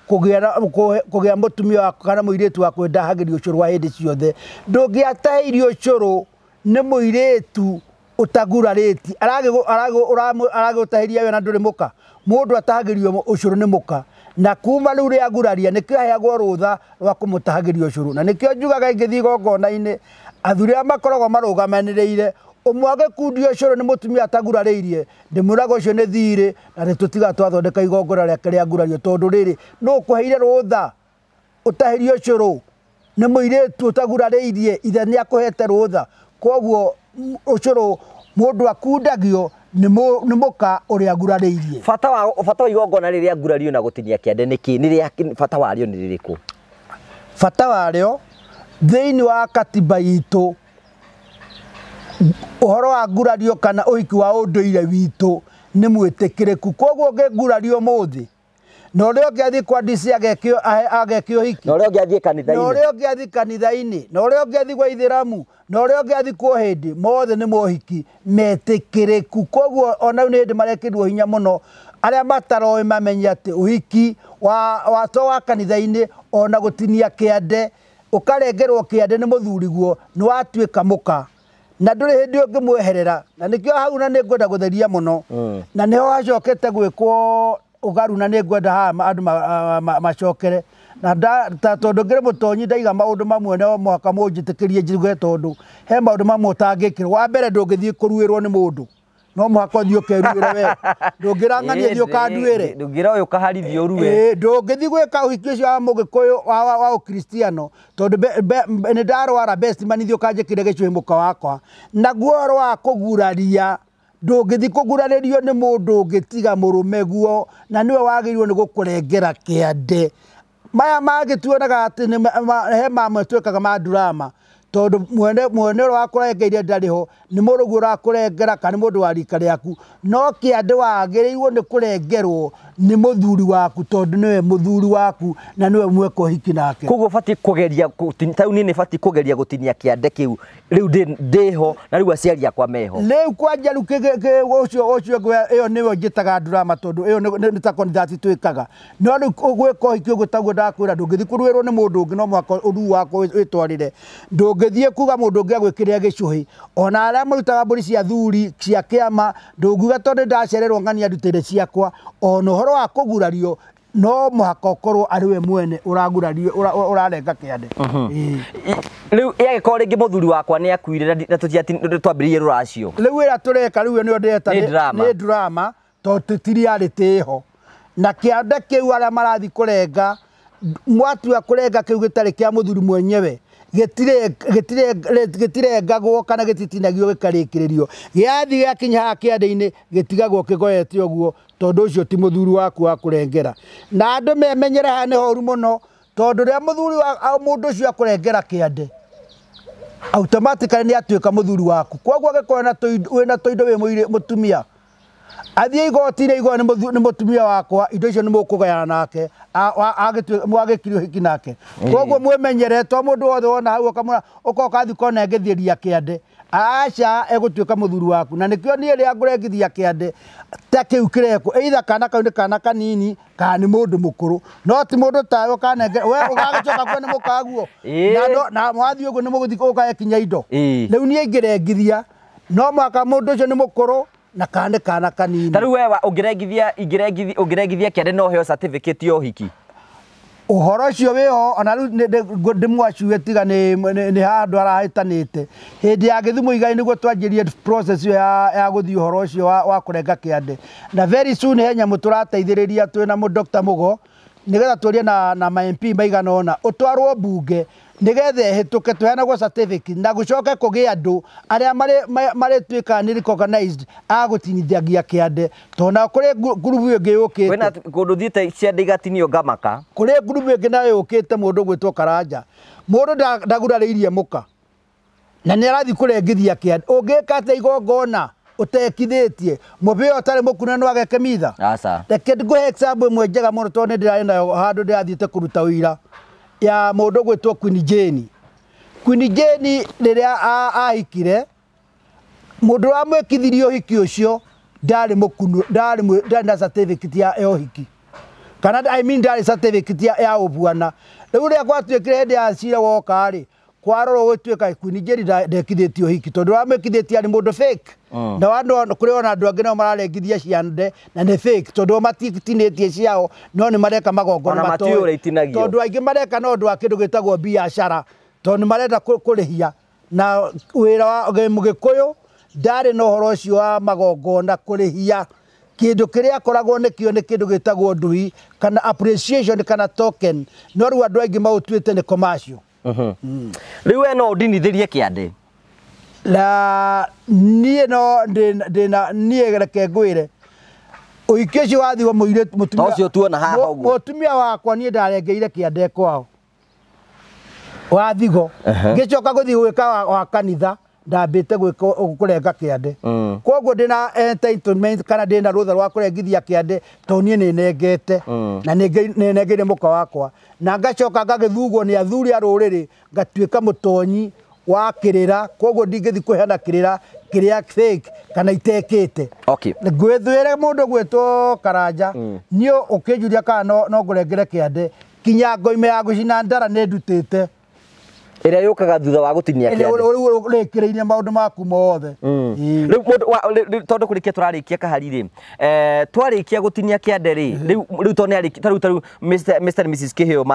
kũgĩa mũtumia wakwa kana mũirĩtu wakwa ndahagĩrio ũcũrũ wa hĩndĩ ciothe. Ndũngĩatahĩirio ũcũrũ nĩ mũirĩtu ũtagurarĩtie, aragĩũtahĩria we na ndũrĩ mũka. Mũndũ atahagĩrio ũcũrũ nĩ mũka, na kuma rĩu rĩa guraria nĩkĩo aheagwo rũtha rwa kũmũtahagĩria ũcũrũ. Na nĩkĩo njugaga ingĩthiĩ igongona-inĩ, athuri arĩa makoragwo marũgamanĩrĩire, ũmwe agĩkundio ũcũrũ nĩ mũtumia atagurarĩirie, ndĩmwĩraga ũcio nĩ thirĩ, na nĩ tũtigaga twathondeka igongona rĩake rĩa ngurario, tondũ rĩrĩ nũ ũkũheire rũtha ũtahĩrie ũcũrũ nĩ mũirĩtu ũtagurarĩirie, ithe nĩ akũhete rũtha. Koguo ũcũrũ mũndũ akundagio nĩ mũka ũrĩa agurarĩirie.
Bata wa igongona rĩrĩa ngurario na gũtinia kĩande nĩkĩ? Nĩ rĩa bata warĩo nĩ rĩrĩkũ?
Bata warĩo thĩinĩ wa katiba itũ, ũhoro wa ngurario kana ũhiki wa ũndũire witũ nĩ mwĩtĩkĩrĩku. Koguo ũngĩngurario ũmũthĩ, na ũrĩa ũngĩ athiĩ kwa DC ageke ũhiki,
na ũrĩa ũngĩ athiĩ kanitha-inĩ,
na ũrĩa ũngĩ athiĩ kanitha-inĩ, na ũrĩa ũngĩ athiĩ gwa ithĩramu, na ũrĩa ũngĩ athiĩ kwa ũhĩndĩ, mothe nĩ mohiki metĩkĩrĩku. Koguo ona rĩu nĩ hĩndĩ marekĩrwo hinya mũno arĩa mataroĩ mamenye atĩ ũhiki wa to wa kanitha-inĩ ona gũtinia kĩande, ũkarengerwo kĩande nĩ mũthuriguo, nĩ watuĩka mũka na ndũrĩ hĩndĩ ũngĩmweherera. Na nĩkĩo hau na nĩ ngwenda gũtheria mũno, na nĩho hacokete gwĩkwo ũgaru, na nĩ ngwenda haha andũ macokere. Na tondũ ngĩrĩ mũtonyi ndaiga maũndũ mamwe no mũhaka mũnjĩtĩkĩrie njuge, tondũ he maũndũ mamwe ũtangĩkĩrwo. Wa mbere ndũngĩthiĩ kũruĩrwo nĩ mũndũ, no mũhaka ũthiĩ ũkeruĩre we, ndũngĩrang'ania thiĩ ũkanduĩre,
ndũngĩra ũyũ ũkaharithio ũrue,
ndũngĩthiĩ gwĩka ũhiki ũcio wa mũgĩkũyũ wa ũkristiano, tondũ nĩ ndarwara best man thiĩ ũkanjĩkĩre gĩcũhĩ mũka wakwa. Naguo ũhoro wa kũguraria, ndũngĩthiĩ kũgurarĩrio nĩ mũndũ ũngĩ tiga mũrũme guo, na nĩwe wagĩrĩirwo nĩ gũkũrengera kĩande. Maya mangĩ tuonaga atĩ he mamwe twĩkaga ma drama, tondũ mwene ũrĩa wakũrengeire ndarĩ ho, nĩ mũrũguo ũrakũrengera kana nĩ mũndũ wa rika rĩaku. No kĩande wagĩrĩirwo nĩ kũrengerwo Nĩ mũthuri waku tondũ nĩwe mũthuri waku na nĩwe mweka ũhiki nake.
Koguo batiĩ kũgeria taũni-inĩ batiĩ kũgeria gũtinia kĩande kĩu rĩu ndĩho na rĩu aciari akwa meho.
Rĩu kwanja rĩu ũcio ũcio ĩyo nĩyo njĩtaga drama tondũ ĩyo nĩ ta conduct twĩkaga. No rĩu gwĩka ũhiki ũguo taguo ndakwĩra ndũngĩthiĩ kũruĩrwo nĩ mũndũ ũngĩ no mũhaka ũruu wakwa wĩtwarĩre. Ndũngĩthiĩ kuga mũndũ ũngĩ agwĩkĩre gĩcũhĩ. Ona arĩa marutaga mbũri cia thuri cia kĩama ndũngiuga tondũ ndacererwo ng'ania ndutĩre ciakwa. Ona ũhoro wa kũgurario no mũhaka ũkorwo arĩ we mwene ũragurario ũrarenga kĩande.
Rĩu ĩgĩkorwo rĩngĩ mũthuri wakwa nĩ akuire na twambĩrĩirie rũracio.
Rĩu ĩrĩa tũreka rĩu nĩyo ndĩreta nĩ drama tondũ ti reality ĩho. Na kĩande kĩu arĩa marathiĩ kũrenga mwatua kũrenga kĩu gĩtarĩ kĩa mũthuri mwenyewe gĩtirengagwo kana gĩtitinagio gĩkarĩkĩrĩrio. Gĩathiĩ gĩakinya haha kĩande-inĩ gĩtigagwo kĩgoete ũguo tondũ ũcio ti mũthuri waku wa kũrengera. Na andũ memenyere haha nĩ horu mũno tondũ rĩrĩa mũthuri wa mũndũ ũcio akũrengera kĩande automatically nĩ atuĩka mũthuri waku. Koguo angĩkorwo wĩna tũindo wĩ mũtumia athiĩ igoti-inĩ igoti nĩ mũtumia wakwa indo icio nĩ mũkũgayana nake mwagĩkire ũhiki nake. Koguo mwĩmenyere to mũndũ wothe wona hau ũkamwĩra ũkoka athiĩ kona ngĩthĩria kĩande aca egũtuĩka mũthuri waku. Na nĩkĩo niĩ rĩrĩa ngũrengithia kĩande ta kĩu kĩrekwo either kana kau nĩ kana kanini kana nĩ mũndũ mũkũrũ no ti mũndũ tawe ũkanenge we ũgagĩcoka kuo nĩ mũkaguo na mwathiĩ ũguo nĩ mũgũthiĩ ũkaekinya indo. Rĩu niĩ ingĩrengithia no mũhaka mũndũ ũcio nĩ mũkũrũ na kana kana kanini.
Ta rĩu we ũngĩrengithia ũngĩrengithia kĩande no ũheo certificate ya ũhiki.
Ũhoro ũcio wĩho ona rĩu ndĩmwaciue tiga nĩ handũ arahĩtanĩte. Hĩndĩ ya Gĩthumo Igai nĩguo twanjirie process ĩyo ya gũthiĩ ũhoro ũcio wa kũrenga kĩande. Na very soon he nyamũ tũrateithĩrĩria twĩna Dr. Mugo nĩgetha tũrie na ma MP maigana ũna ũtwarwo mbunge nĩgetha ĩhĩtũke tũheanagwo certificate na gũcoke kũgĩe andũ arĩa marĩtuĩkaga nĩ recognized a gũtinithagia kĩande tondũ nao kũrĩ ngurubu ĩngĩ yũkĩte.
Kwĩna kũndũ thiĩte ciande igatinio ngamaka.
Kũrĩ ngurubu ĩngĩ nayo yũkĩte mũndũ ũgwĩtwo Karanja. Mũndũ ndagurarĩirie mũka na nĩ arathiĩ kũrengithia kĩande. Ũngĩka atĩa igongona ũtekithĩtie mũbĩa ũtarĩ mũkune no ageke mitha?
Aca.
Reke ngũhe example ĩmwe njega mũno tondũ nĩ ndĩrarĩ nayo handũ ndĩrathiĩte kũruta ũira ya mũndũ ũgwĩtwo Queen Jane. Queen Jane rĩrĩa ahikire mũndũ ũramwĩkithirie ũhiki ũcio ndarĩ mũkunu ndarĩ na certificate ya ũhiki kana I mean ndarĩ certificate ya ũbuana. Rĩu rĩrĩa gwatuĩkire hĩndĩ ya cira woka rĩ kwarorwo gũtuĩka Queen Jane ndekithĩtie ũhiki tondũ ũramwĩkithĩtie arĩ mũndũ fake. Na andũ kũrĩ ona andũ angĩ nao mararengithia ciande na nĩ fake tondũ matitinĩtie ciao no nĩ mareka magongona
matoĩ
tondũ aingĩ mareka no ũndũ wa kĩndũ gĩtagwo biacara tondũ nĩ marenda kũrĩhia. Na wĩra wa Mũgĩkũyũ ndarĩ na ũhoro ũcio wa magongona kũrĩhia. Kĩndũ kĩrĩa akoragwo nĩkĩo nĩ kĩndũ gĩtagwo ndui kana appreciation kana token no rĩu andũ aingĩ maũtuĩte nĩ commercial.
Rĩu we no ũndinithĩrie kĩande?
Na niĩ no ndĩna niĩ reke ngwĩre ũhiki ũcio wathiĩ mũirĩtu mũtumia
ũcio tuona haha ũguo
mũtumia wakwa niĩ ndarengeire kĩande kwao wa thigo ngĩcoka gũthiĩ gwĩka wa kanitha ndambĩte gwĩka kũrenga kĩande. Koguo ndĩna entitlement kana ndĩna rũtha rwa kũrengithia kĩande tondũ niĩ nĩnengete na nĩnengeire mũka wakwa na ngacoka ngagĩthugwo nĩ athuri a rũrĩrĩ ngatuĩka mũtonyi wa kĩrĩra. Koguo ndingĩthiĩ kũheana kĩrĩra kĩrĩa fake kana itekĩte.
Okay.
Ngwĩthwĩre mũndũ gwĩtwo Karanja niĩ ũkĩnjũria kana no ngũrengere kĩande kinya ngoime ya gũcina ndara nĩ ndutĩte
ĩrĩa yũkaga thutha wa gũtinia kĩande
rĩu ũrĩkĩrĩirie maũndũ maku mothe.
Rĩu mũndũ tondũ kũrĩkia tũrarĩkia kahari rĩ twarĩkia gũtinia kĩande rĩ rĩu tondũ nĩarĩkia tarĩu Mr and Mrs Kĩhĩo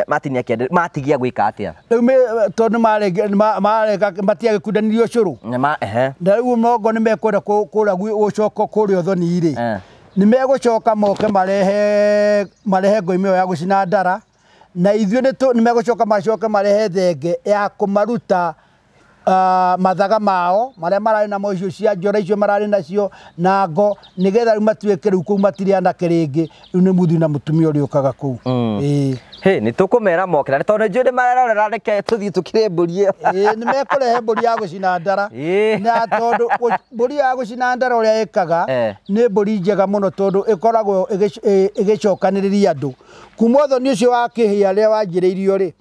matinia kĩande matigia gwĩka atĩa?
Rĩu tondũ mareka matiagĩkundanirie ũcũrũ na rĩu mongo nĩ mekwenda kũrĩa gũcoka kũrĩa ũthoni rĩ nĩ megũcoka moke marehe ngoime ĩyo ya gũcina ndara na ithuĩ nĩ megũcoka macoke marehe thenge ya kũmaruta Mathaga mao marĩa mararĩ namo icio cia njora icio mararĩ nacio na ngo nĩgetha rĩu matuĩke rĩu kũu matirĩ anake rĩngĩ, rĩu nĩ mũthuri na mũtumia ũrĩa ũkaga kũu. Ĩĩ.
Hĩ, nĩ tũkũmera moke na nĩ tondũ nĩ njũĩ nĩ marerorera, reke tũthiĩ tũkĩrĩe mbũri ĩyo.
Ĩĩ, nĩ mekũrehe mbũri ya gũcina ndara. Na tondũ mbũri ya gũcina ndara ũrĩa ĩkaga nĩ mbũri njega mũno tondũ ĩkoragwo ĩgĩcokanĩrĩria andũ kuma ũthoni ũcio wa kĩhĩa rĩrĩa wanjĩrĩirio rĩ,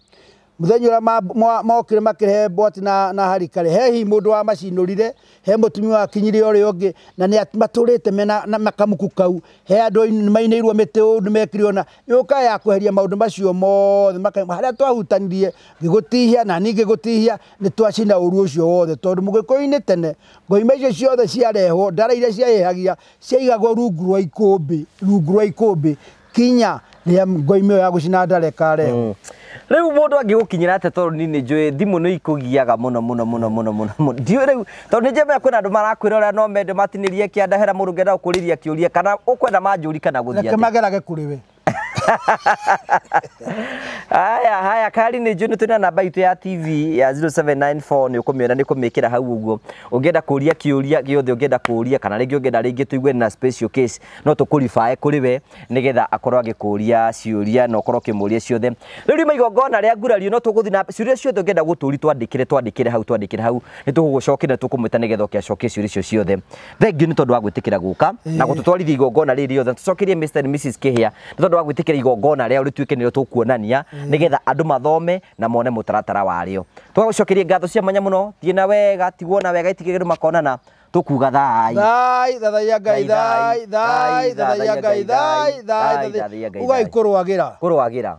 mũthenya ũrĩa mokire makĩrehe mbwati na harika rĩ, he hihi mũndũ wamacinũrire, he mũtumia wakinyire ũrĩa ũngĩ, na nĩ matũrĩte mena na makamuku kau, he andũ nĩmainĩirwo mĩtĩ ũũ nĩmekire ũna, yũka ya kweheria maũndũ macio mothe harĩa twahutanirie ngĩgũtihia na niĩ ngĩgũtihia, nĩ twacina ũru ũcio wothe tondũ mũgĩkũyũ-inĩ tene ngoima icio ciothe ciarehwo, ndara iria ciahĩhagia ciaigagwo rungu rwa ikũmbĩ, rungu rwa ikũmbĩ kinya rĩrĩa ngoima ĩyo ya gũcina ndara ĩkarehwo.
Rĩu mũndũ angĩgũkinyĩra atĩa tondũ niĩ nĩ njũĩ thimũ nĩ ikũgiaga mũno mũno mũno mũno mũno mũno. Ndiũĩ rĩu tondũ nĩ njũĩ kwĩna andũ marakwĩrora no mende matinĩrie kĩanda hera mũndũ ũngĩenda gũkũrĩria kĩũria kana ũkwenda manjũri kana gũthiĩ
Reke
atĩa.
magerage kũrĩ we.
Haya haya kari nĩ njũĩ nĩ twĩna namba itũ ya TV ya 0794 nĩ ũkũmĩona nĩ kũmĩkĩra hau ũguo. Ũngĩenda kũria kĩũria gĩothe ũngĩenda kũria kana rĩngĩ ũngĩenda rĩngĩ tũigue na special case no tũkũribae kũrĩ we nĩgetha akorwo agĩkũria ciũria na ũkorwo ũkĩmũria ciothe. Rĩu riuma igongona rĩa ngurario no tũgũthiĩ na ciũria ciothe ũngĩenda gũtũri twandĩkĩre twandĩkĩre hau twandĩkĩre hau nĩ tũgũgũcokeria tũkũmwĩta nĩgetha oke acokie ciũria icio ciothe. Thank you nĩ tondũ wa gwĩtĩkĩra gũka na gũtũtwarithia igongona rĩrĩ rĩothe. Tũcokerie Mr and Mrs Kihia nĩ tondũ wa gwĩtĩkĩra igongona rĩao rĩtuĩke nĩrĩo tũkuonania nĩgetha andũ mathome na mone mũtaratara warĩo. Tũgagũcokeria ngatho cia mwanya mũno, thiĩ na wega, tigwo na wega, itigĩrĩre andũ makonana, tũkuga thai.
Thai, thathaiya Ngai, thai, thai, thathaiya Ngai, thai, thai, thathaiya Ngai. Ugai kũrũagĩra.
Kũrũagĩra.